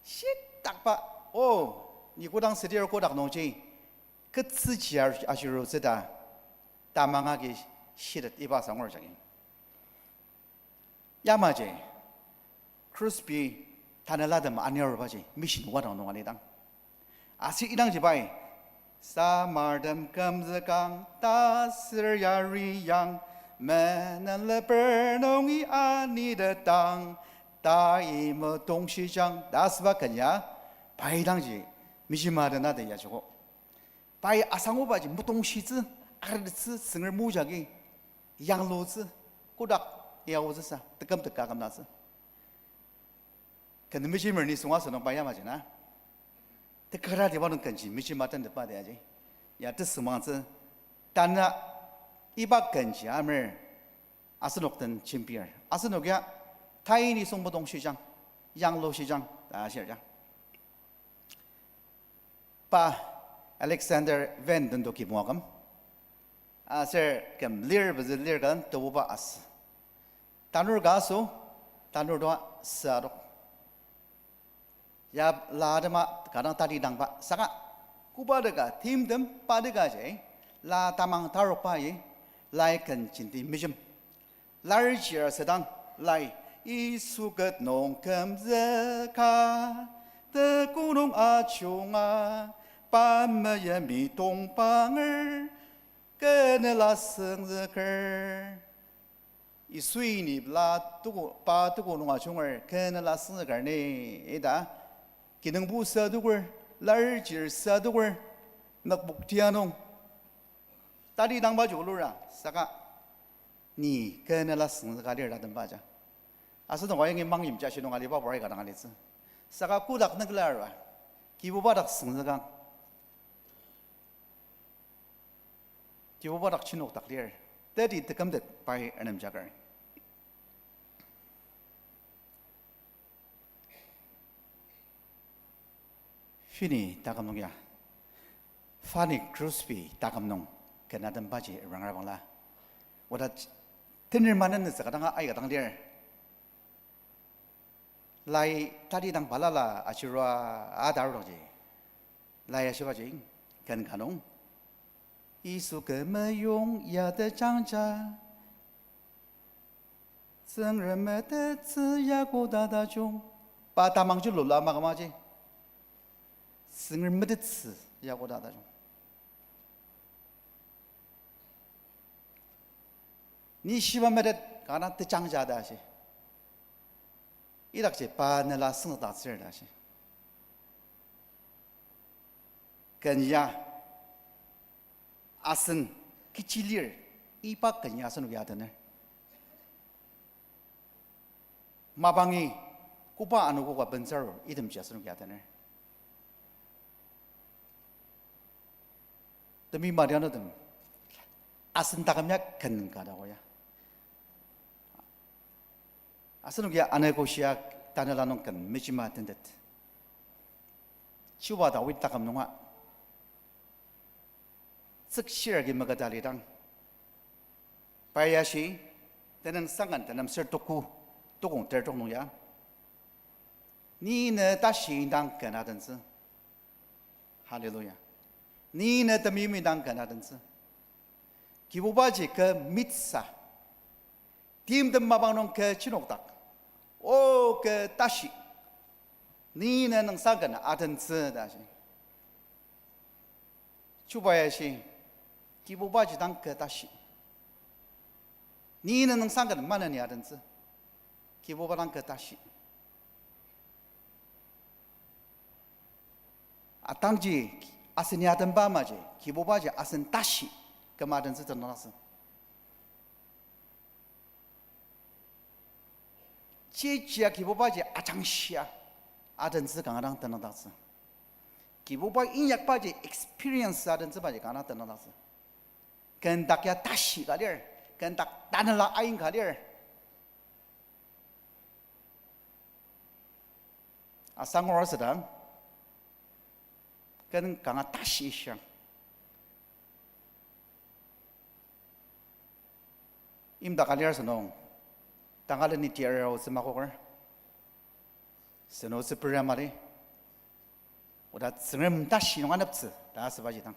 shitakba, o, ni kodang südir kotak nungji ketsüji ar-, ashirutsü ta tamang agi shitet iba asangur jagi. Yamaji, Crosby tanelatem aniarubaji mission wadang nung alidang. Aser idangji pai, samartem kümzükang, tasür yari yang, menenleper nungi anitetang, tai metongshijang ta asüba ken ya, pai dangji mijima den na den ya joko. Pai asangubaji metongshitsü, artettsü, Tsüngrem o jagi yanglutsü, kotak yaotsüsa tekümtet ka kümdaktsü. Ken mejimer nisung asünung pa yamaji na, tekaratiba nung kenji mejima tentetba de aji. Ya tesüngmangtsü, tanü iba kenji amer asenok den jembir. Asenok ya tai nisung metongshijang, yanglushijang ta ashir ya. Pa Alexander Van den to kibong aküm, aser küm lir pezü lir ka tebuba asü. Tanur ka aso, tanur to süadok. Ya la atema kanga dang tali dangba saka, koba teka timtem pa teka ji, la tamang tarokba i, lai ken jenti mejem. Lar chir asüdang, lai, Yisu ket nung kümzüka, teku nung ajunga, pa meyimi tongpanger, kenela süngzüker. Yisui ni la tuku, pa tuku nung ajunger kenela süngzüker ni, ita, kinungpo sa tukur, lar chir sa tukur, nokpok tia nung tali dangba joko lura saka, ni kenela süngzüka lir ta temba ja. Asenok yangi mangyimja shinung aliba bor aika dang alitsü. Saka kotak nükla arua, Kibuba dak süngzükang, Kibuba dak chinok dak lir, teti tekümtet pai renemjaker. Shini taküm nung ya. Fanny Crosby taküm nung ken atenbaji erangra bangla. Oda tener manenetsü kadanga aika dang lir. Lai tali dang balala ashirua adarokji. Lai ashibaji ken ka nung. Yisu kü meyong ya tejangja. Tsüngrem metettsü ya koda tajung. Pa tamangji lula makamaji. Tsüngrem metettsü ya koda tajung. Ni shiba metet kanga tejangja ta shi. Idakji pa nela sengdaktsür ta shi. Ken ya asen kechi lir, iba ken ya asenoki atener. Mapangi koba anogo ka bensarur itemji asenoki atener. Temi madianutem, asen taküm ya ken ka dako ya. Asenoki anogo shia tanela nung ken mejima tentet. Chuba Dawid taküm nunga tsükshir agi maketa lidang. Pa ya shi, tenüngsang ken tenem ser tuku, tukong ter tok nung ya. Ni ne tashi indang ken atentsü. Hallelujah. Ni ne temeim indang ken atentsü. Kibubaji kü mitsa. Timtem mapang nung kü chinokdak. O kü tashi. Ni ne nüngsang ken atentsü ta shi. Chuba ya shi, Kibubaji dang kü tashi. Ni ne nüngsang ken maneni atentsü. Kibuba dang kü tashi. Atangji asen ya atenba maji, Kibubaji asen tashi küma atentsü tenüngdaktsü. Chijia Kibubaji ajangshia atentsü kanga dang tenüngdaktsü. Kibuba inyakbaji experience atentsübaji kanga dang tenüngdaktsü. Ken dak ya tashi ka lir, ken dak tanela ain ka lir. Asangur asüdang, ken kanga tashi shiang. Imdak alir asünung, tangaleni tiara otsü makoker, seno otsü peria mali, oda Tsüngrem tashi nung aneptsü ta asübaji dang.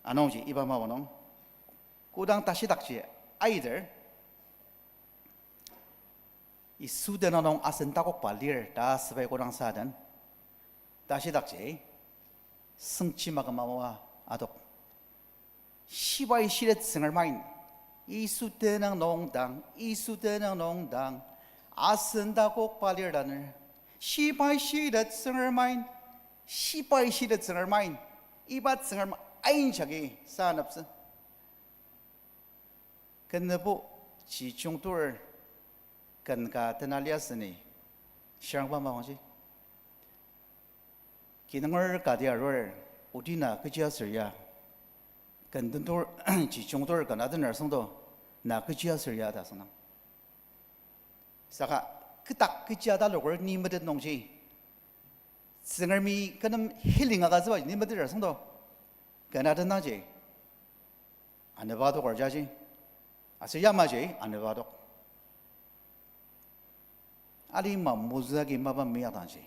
Anungji iba mapa nung, kodang tashidakji aiter, Yisu tenüng nung asen takokba lir ta asübai kodang sa den, tashidakji, sengchi maküma oa adok. Shibai shitet Tsüngrem ain, Yisu tenüng nung dang, Yisu tenüng nung dang, asen takokba lir tanü. Shibai shitet Tsüngrem ain, shibai shitet Tsüngrem ain, iba Tsüngrem ain jagi sa aneptsü. Kenübo ji jungtur ken ka tena liasü ni shirangba mapangji. Kinunger kati arur, odi na kechi aser ya. Ken tentur, ji jungtur ken atener süngdo, na kechi aser ya ta süngdang. Saka, ketak kechi ataloker ni metet nungji. Tsüngremi kü nem healing agütsüba ni metet asüngdo. Ken atendangji. Aneba adok arjaji. Aser yamaji aneba adok. Alima mozü agi mapa meyakdangji.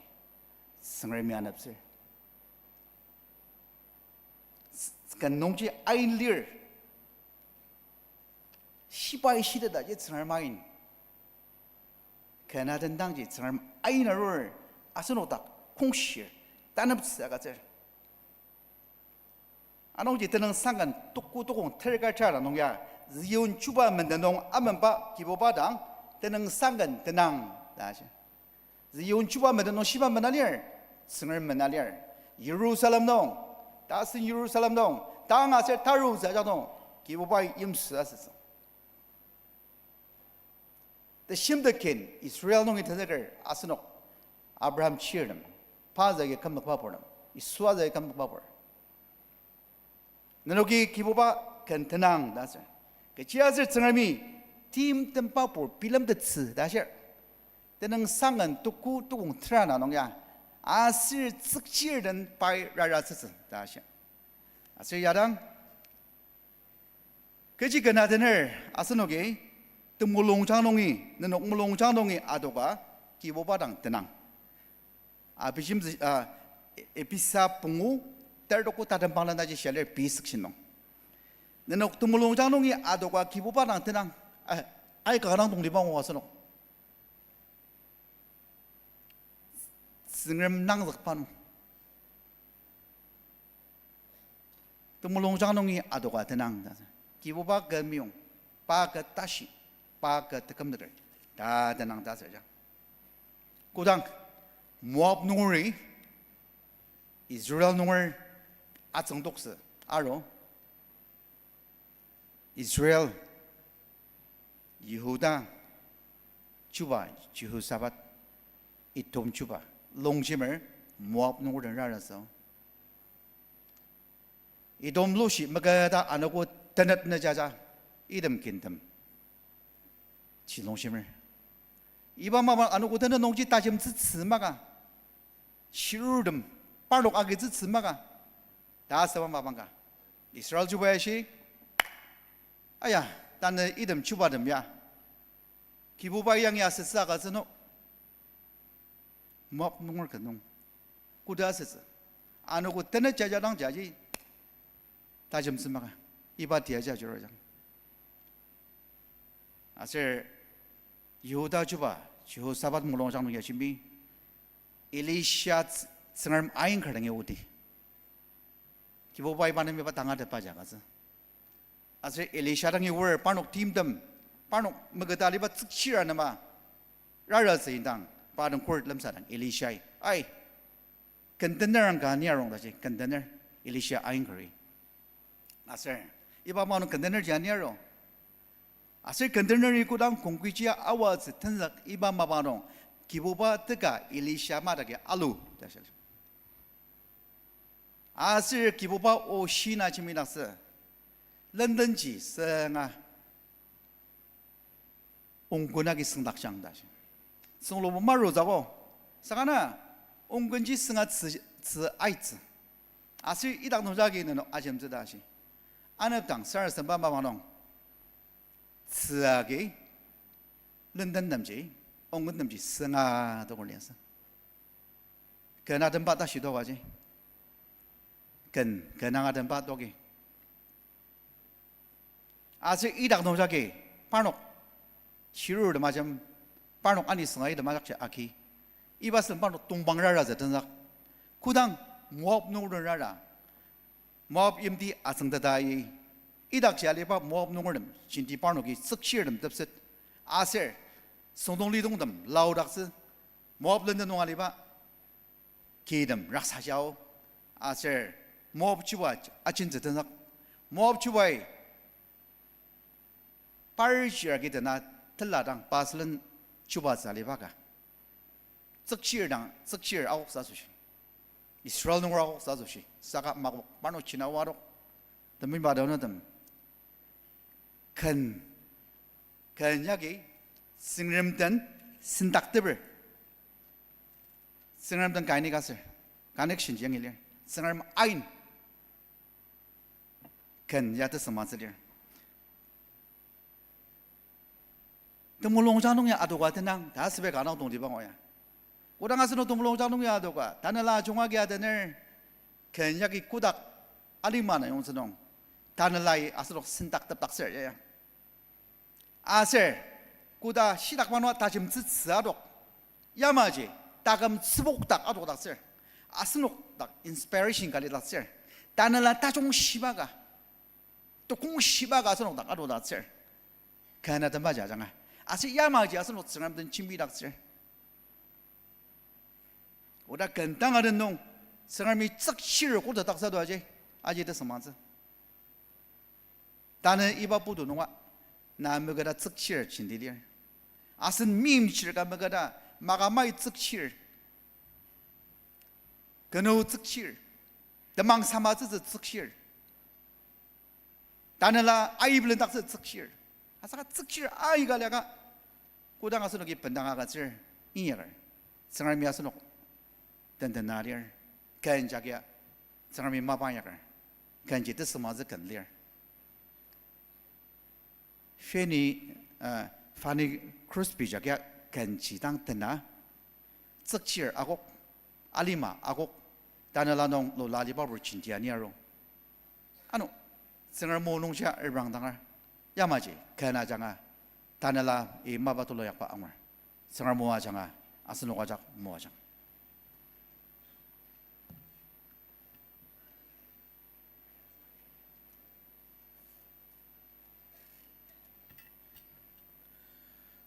Tsüngremi aneptsür. Ken nungji ain lir. Shibai shitetaji Tsüngrem ain. Ken atendangji Tsüngrem ain arur asenok dak kongshir taneptsü agütsür. Anungji tenüngsang ken tuku tukong terka tera nung ya, Zion chuba menden nung amenba Kibuba dang, tenüngsang ken tenang ta shi. Zion chuba menden nung shiba mena lir, Tsüngrem mena lir. Jerusalem nung, tasen Jerusalem nung, tang aser tarutsü ajak nung, Kibubai yimsü asütsü. Teshimteken Israel nungi tenzüker asenok Abraham chirtem, pa zagi kümzükba purtem, Yisu zagi kümzükba pur. Nenoki Kibuba ken tenang ta asür. Kechiaser Tsüngremi timtemba pur bilemtettsü ta ashir. Tenüngsang ken tuku tukong tera na nung ya. Aser tsükchir den pai raratsütsü ta shi. Aser yadang, kechi ken atener asenoki temulungjang nungi, nenok mulungjang nungi adoka Kibuba dang tenang. Abijim, ah, Ephesa pungu, tertoku tatembang lena ji shia lir B section nung. Nenok temulungjang nungi adoka Kibuba dang tenang. Ah, ai kanga dang tongtibang o asenok. Tsüngrem nangzükba nung. Temulungjang nungi adoka tenang ta. Kibuba kü meyong, pa kü tashi, pa kü tekümteter ta tenang ta asüja. Kodang Moab nungeri Israel nunger atsüngtoktsü aru, Israel, Yihuda chuba Jehoshaphat, Edom chuba longjemer Moab nunger den raratsü. Edom lushi maketa anogo tenet ne jaja, item kintem ji longshimer. Iba mapa anogo tenet nungji tajemtsütsü maka, shirurtem parnok agitsütsü maka ta asüba mapang ka, Israel chuba ya shi, aya, tanü item chubatem ya Kibuba yangi asütsü agütsü no, Moab nunger ken nung koda asütsü, anogo tenet jaja dang jaji tajemtsü maka, iba tia ja jurajang. Aser Yihuda chuba Jehoshaphat mulungjang nung ya shimi, Elisha ts-, Tsüngrem ain kar dangi oti. Kibuba iba nem iba tangatetba ja agütsü. Aser Elisha dangi oar parnok timtem, parnok meketa aliba tsükchir anema raratsü indang, pa den court lemsadang Elishai, ai, container ang ka ni arung ta ji, container, Elisha ain kari. Aser iba mapa nung container ji ani aru. Aser container-i kodang kongkiji awatsü tenzük iba mapa nung, Kibuba teka Elisha madagi alu ta shia. Aser Kibuba o shina jembidaktsü, lendenji sünga ongkün agi süngdakjang ta shi. Sünglubu marutsü ko. Saka na ongkünji sünga tzü, tzü aitsü. Aser idak nungji agi nenok ajemtsü ta shi. Anepdang sarasademba mapa nung, tzü agi lendentemji, ongküntemji sünga toker liasü. Ken atemba tashi tokaji, ken, ken ang atemba toki. Aser idak nungjagi parnok shirurtem ajem, parnok ani sünga item ajakji aki, iba sen parnok tongpang raratsü tenzük. Kodang Moab nunger den rara, Moab yimti atsüngteta i, idakji aliba Moab nungertem jenti parnoki tsükchirtem tepset, aser süngdong lidongtem laodaktsü, Moab lenden nung aliba kitem raksaji ao, aser Moab chuba ajentsü tenzük. Moab chubai par chir agi dena tela dang pa sülen chubatsü aliba ka, tsükchir dang, tsükchir akoksa asoshi, Israel nunger akoksa asoshi, saka makok parnok china oadok. Temeiba dang nütem, ken, ken yagi Tsüngrem den sendakteper, Tsüngrem den kainik aser, connection ji yangi lir. Tsüngrem ain ken ya tesüngmangtsü lir. Temulungjang nung ya adoka tenang ta asüba ka dang tongtibang o ya. Kodang asenok temulungjang nung ya adoka, tanela junga agi adener, ken yagi kotak alima na yongtsü nung, tanelai asenok sendaktepdaktsür ya ya. Aser koda shidak manua tajemtsütsü adok, yamaji taküm tsübokdak adokdaktsür, asenok dak inspiration ka lidaktsür, tanela tajung shiba ka, tekong shiba ka asenok dak adokdaktsür. Ken atemba jajanga, aser yamaji asenok Tsüngrem den jembidaktsür. Oda ken tanga den nung Tsüngremi tsükchir koda taksa to aji, aji tesüngmangtsü. Tanü iba putu nunga, na meketa tsükchir jenti lir. Asen meimchir ka meketa, makamai tsükchir, kenu tsükchir, temang samatsütsü tsükchir, tanela aibelendaktsü tsükchir. Asaka tsükchir aika liaka, kodang asenoki bendang agütsür, inyaker, Tsüngremi asenok tentena lir. Ken jagia Tsüngremi mapa inyaker. Kenji tesüngmangtsü ken lir. Fanny, uh, Fanny Crosby jagia kenji dang tena, tsükchir akok, alima akok, tanela nung lula aliba pur jenti ani aru. Ano, Tsüngrem o nungji reprangdanger, yamaji ken ajanga, tanela i mapa tulu yakba angur. Tsüngrem o ajanga, asenok ajak moajang.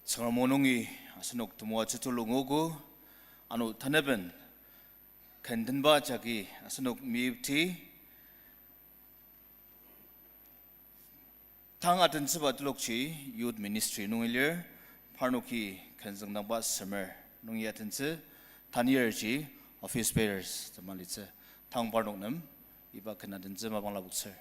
Tsüngrem o nungi asenok temoatsü tulu nguogo, ano tanaben ken tenba jagi asenok meyipti, tang atentsüba telokji Youth Ministry nungi lir, parnoki ken züngdangba semer nungi atentsü, taniyarji office bearers tema litsü, tang parnok nem iba ken atentsü mapang lapoktsür.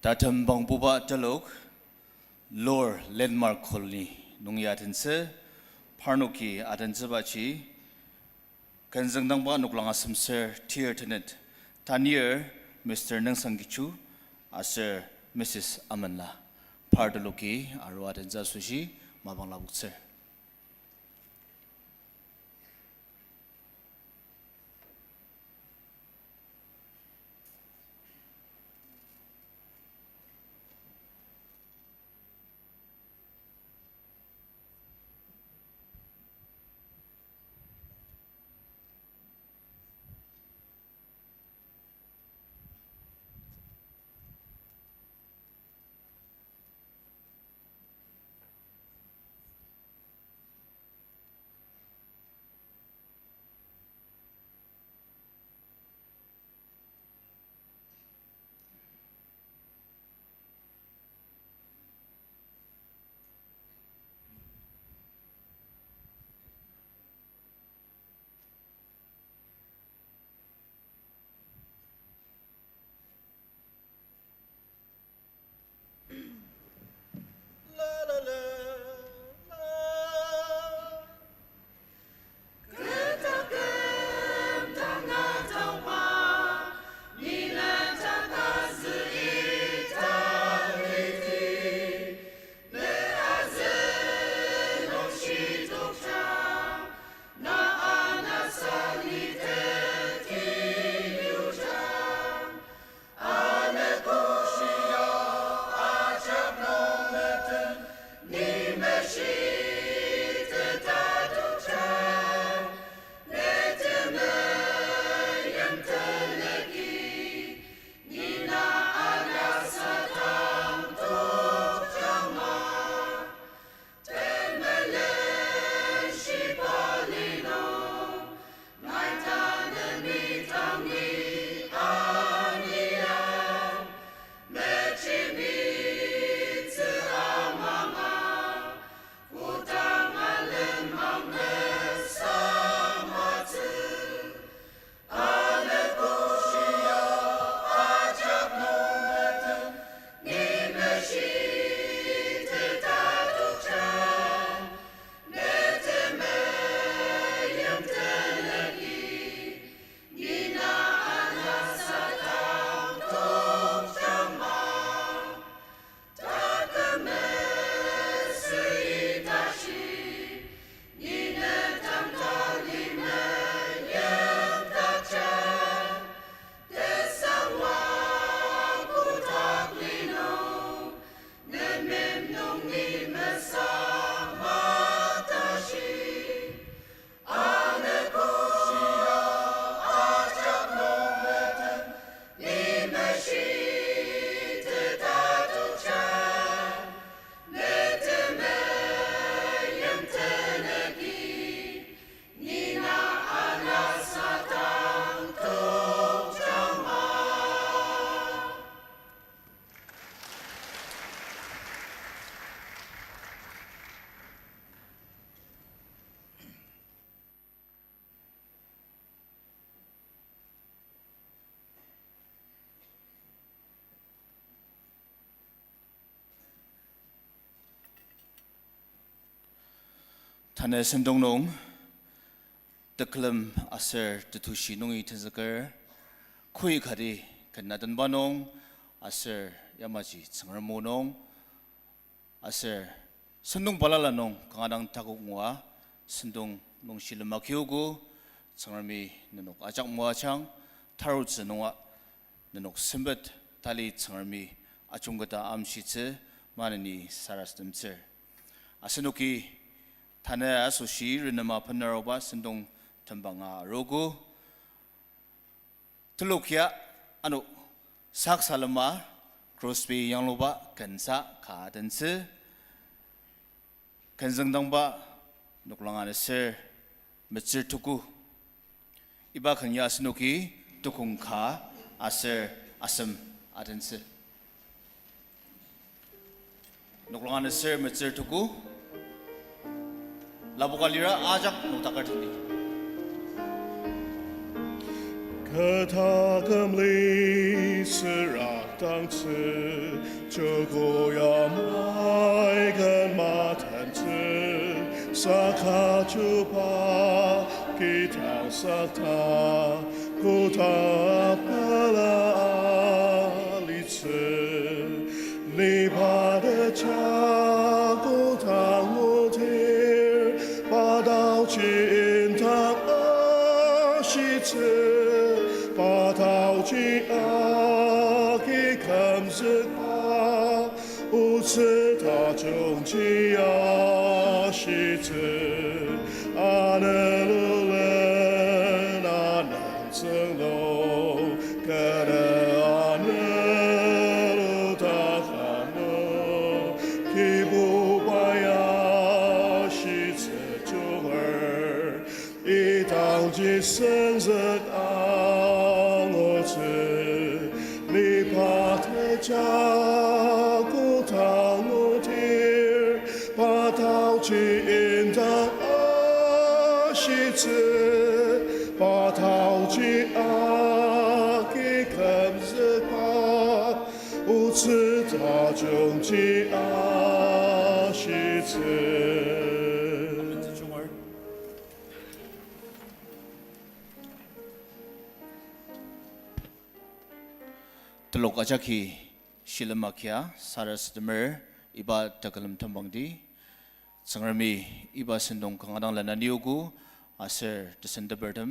Tatem Pangbuba telok, Lower Landmark Colony nung ya atentsü, parnoki atentsübaji, kenzüngdangba noklang asem ser tir tenet, tanir Mister Nüngsang Kichu aser Missus Amenla, par teloki arua atentsü asoshi mapang lapoktsür. Tanü sentong nung, tekülem aser tetushi nungi tenzüker, kü kati ken atenba nung, aser yamaji Tsüngrem o nung, aser sentong balala nung kanga dang takok ngua, sentong nung shilem akiogo, Tsüngremi nenok ajak moajang, tarutsü nunga nenok sempet tali Tsüngremi ajungketa amshitsü maneni sarasademtsür. Asenoki tanü asoshi renema benaruba sentong tembanga arogo. Telok ya ano saksalema Crosby yangluba kensa ka atentsü. Kenzüngdangba noklang aneser metsür tuku. Iba ken ya asenoki tukong ka aser asem atentsü. Noklang aneser metsür tuku. Lapoka lira ajak noktaker tendi. Kü taküm li süra Tangtsü, joko ya maiken matentsü, saka chuba kidang sakta, kodang pela alitsü. Ni pa teja kodang odir, pa taoji indang ashitsü, pa taoji agi kümzükba, otsü tajungji ashitsü, anelule na nangtsüng nung, kena anelu takam nung, Kibuba ya shitsü junger, idangji senzük angutsü, ni pa teja kodang odir, pa taoji indang ashitsü, pa taoji agi kümzükba, otsü tajungji ashitsü. Telok ajaki shilem agia sarasademer iba tekülem tembangdi. Tsüngremi iba sentong kanga dang lenaniogo aser tesentepertem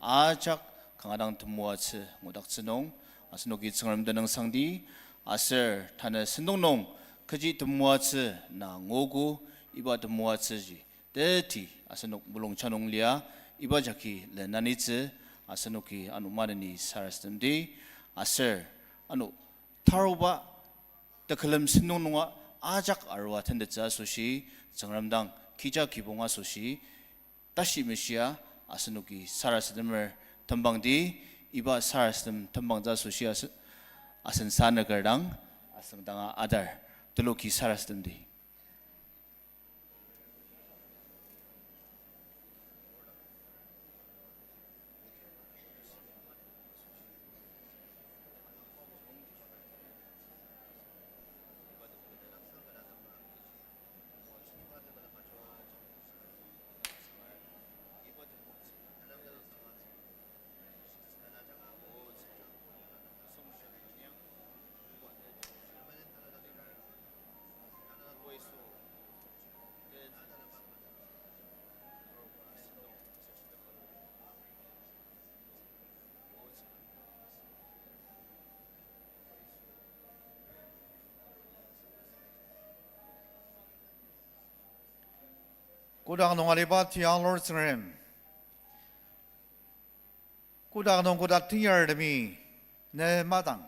ajak kanga dang temoatsü ngudaktsü nung, asenoki Tsüngrem tenüngsangdi, aser tanü sentong nung kechi temoatsü na nguogo, iba temoatsüji teti asenok mulungja nung lia, iba jagi lenanitsü, asenoki ano maneni sarasademdi, aser ano taruba tekülem sentong nunga ajak arua tentettsü asoshi, Tsüngrem dang kija kibong asoshi, tashi meshia asenoki sarasademer tembangdi, iba sarasadem tembangtsü asoshi ase-, asen sanüker dang, asüngdanga adar, teloki sarasademdi. Kotak nung aliba tiang Lord Tsüngrem. Kotak nung kotak tenyartemi ne madang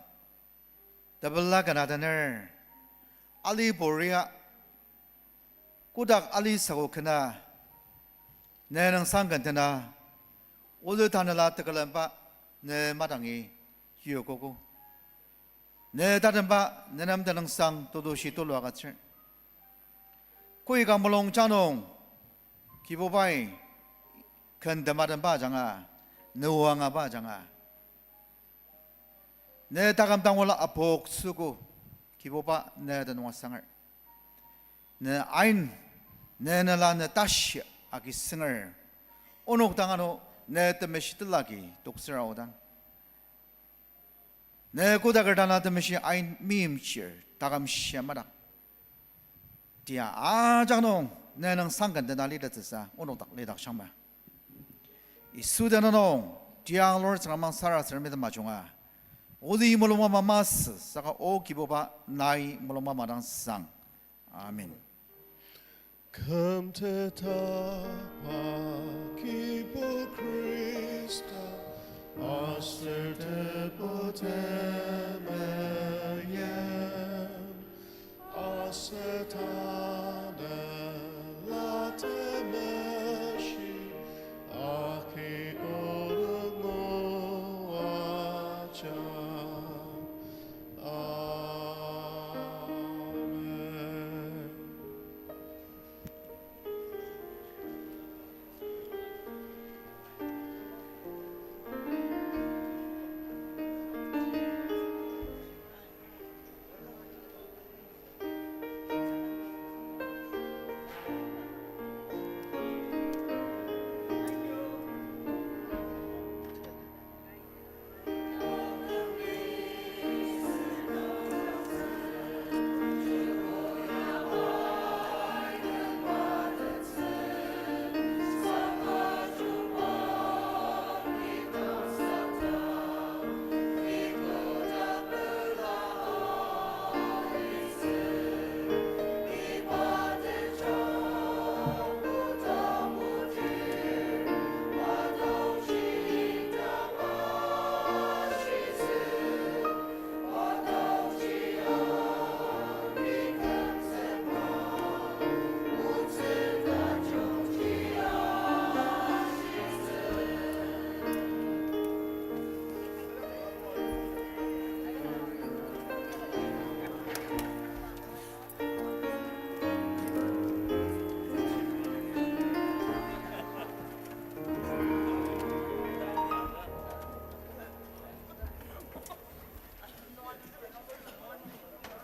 tepela kena tener, ali puria, kotak ali sako kena, ne nüngsang ken tena, olu tanela tekülemba ne madangi yokogo. Ne tatemba nenem tenüngsang tetushi tulu agütsür. Koika mulung janung, Kibubai, ken tematemba ajanga, ne oangaba ajanga, ne taküm tangula apok süogo, Kibuba ne tenüng asanger. Ne ain, ne nela ne tashi agi sünger. Onok dang ano ne temeshi telagi toksür aodang, ne kotaker dana temeshi ain meimchir taküm shia madak. Tia ajak nung ne nüngsang ken tena litettsüsa onok dak lidakshangma. Yisu tenüng nung, tiang Lord Tsüngrem mang sarasademi temajunga, odi mulungba ama masü saka o Kibuba nai mulungba ama dang sang. Amen. Kümtetakba Kibu Khrista, aser Tebu temeim, aser ta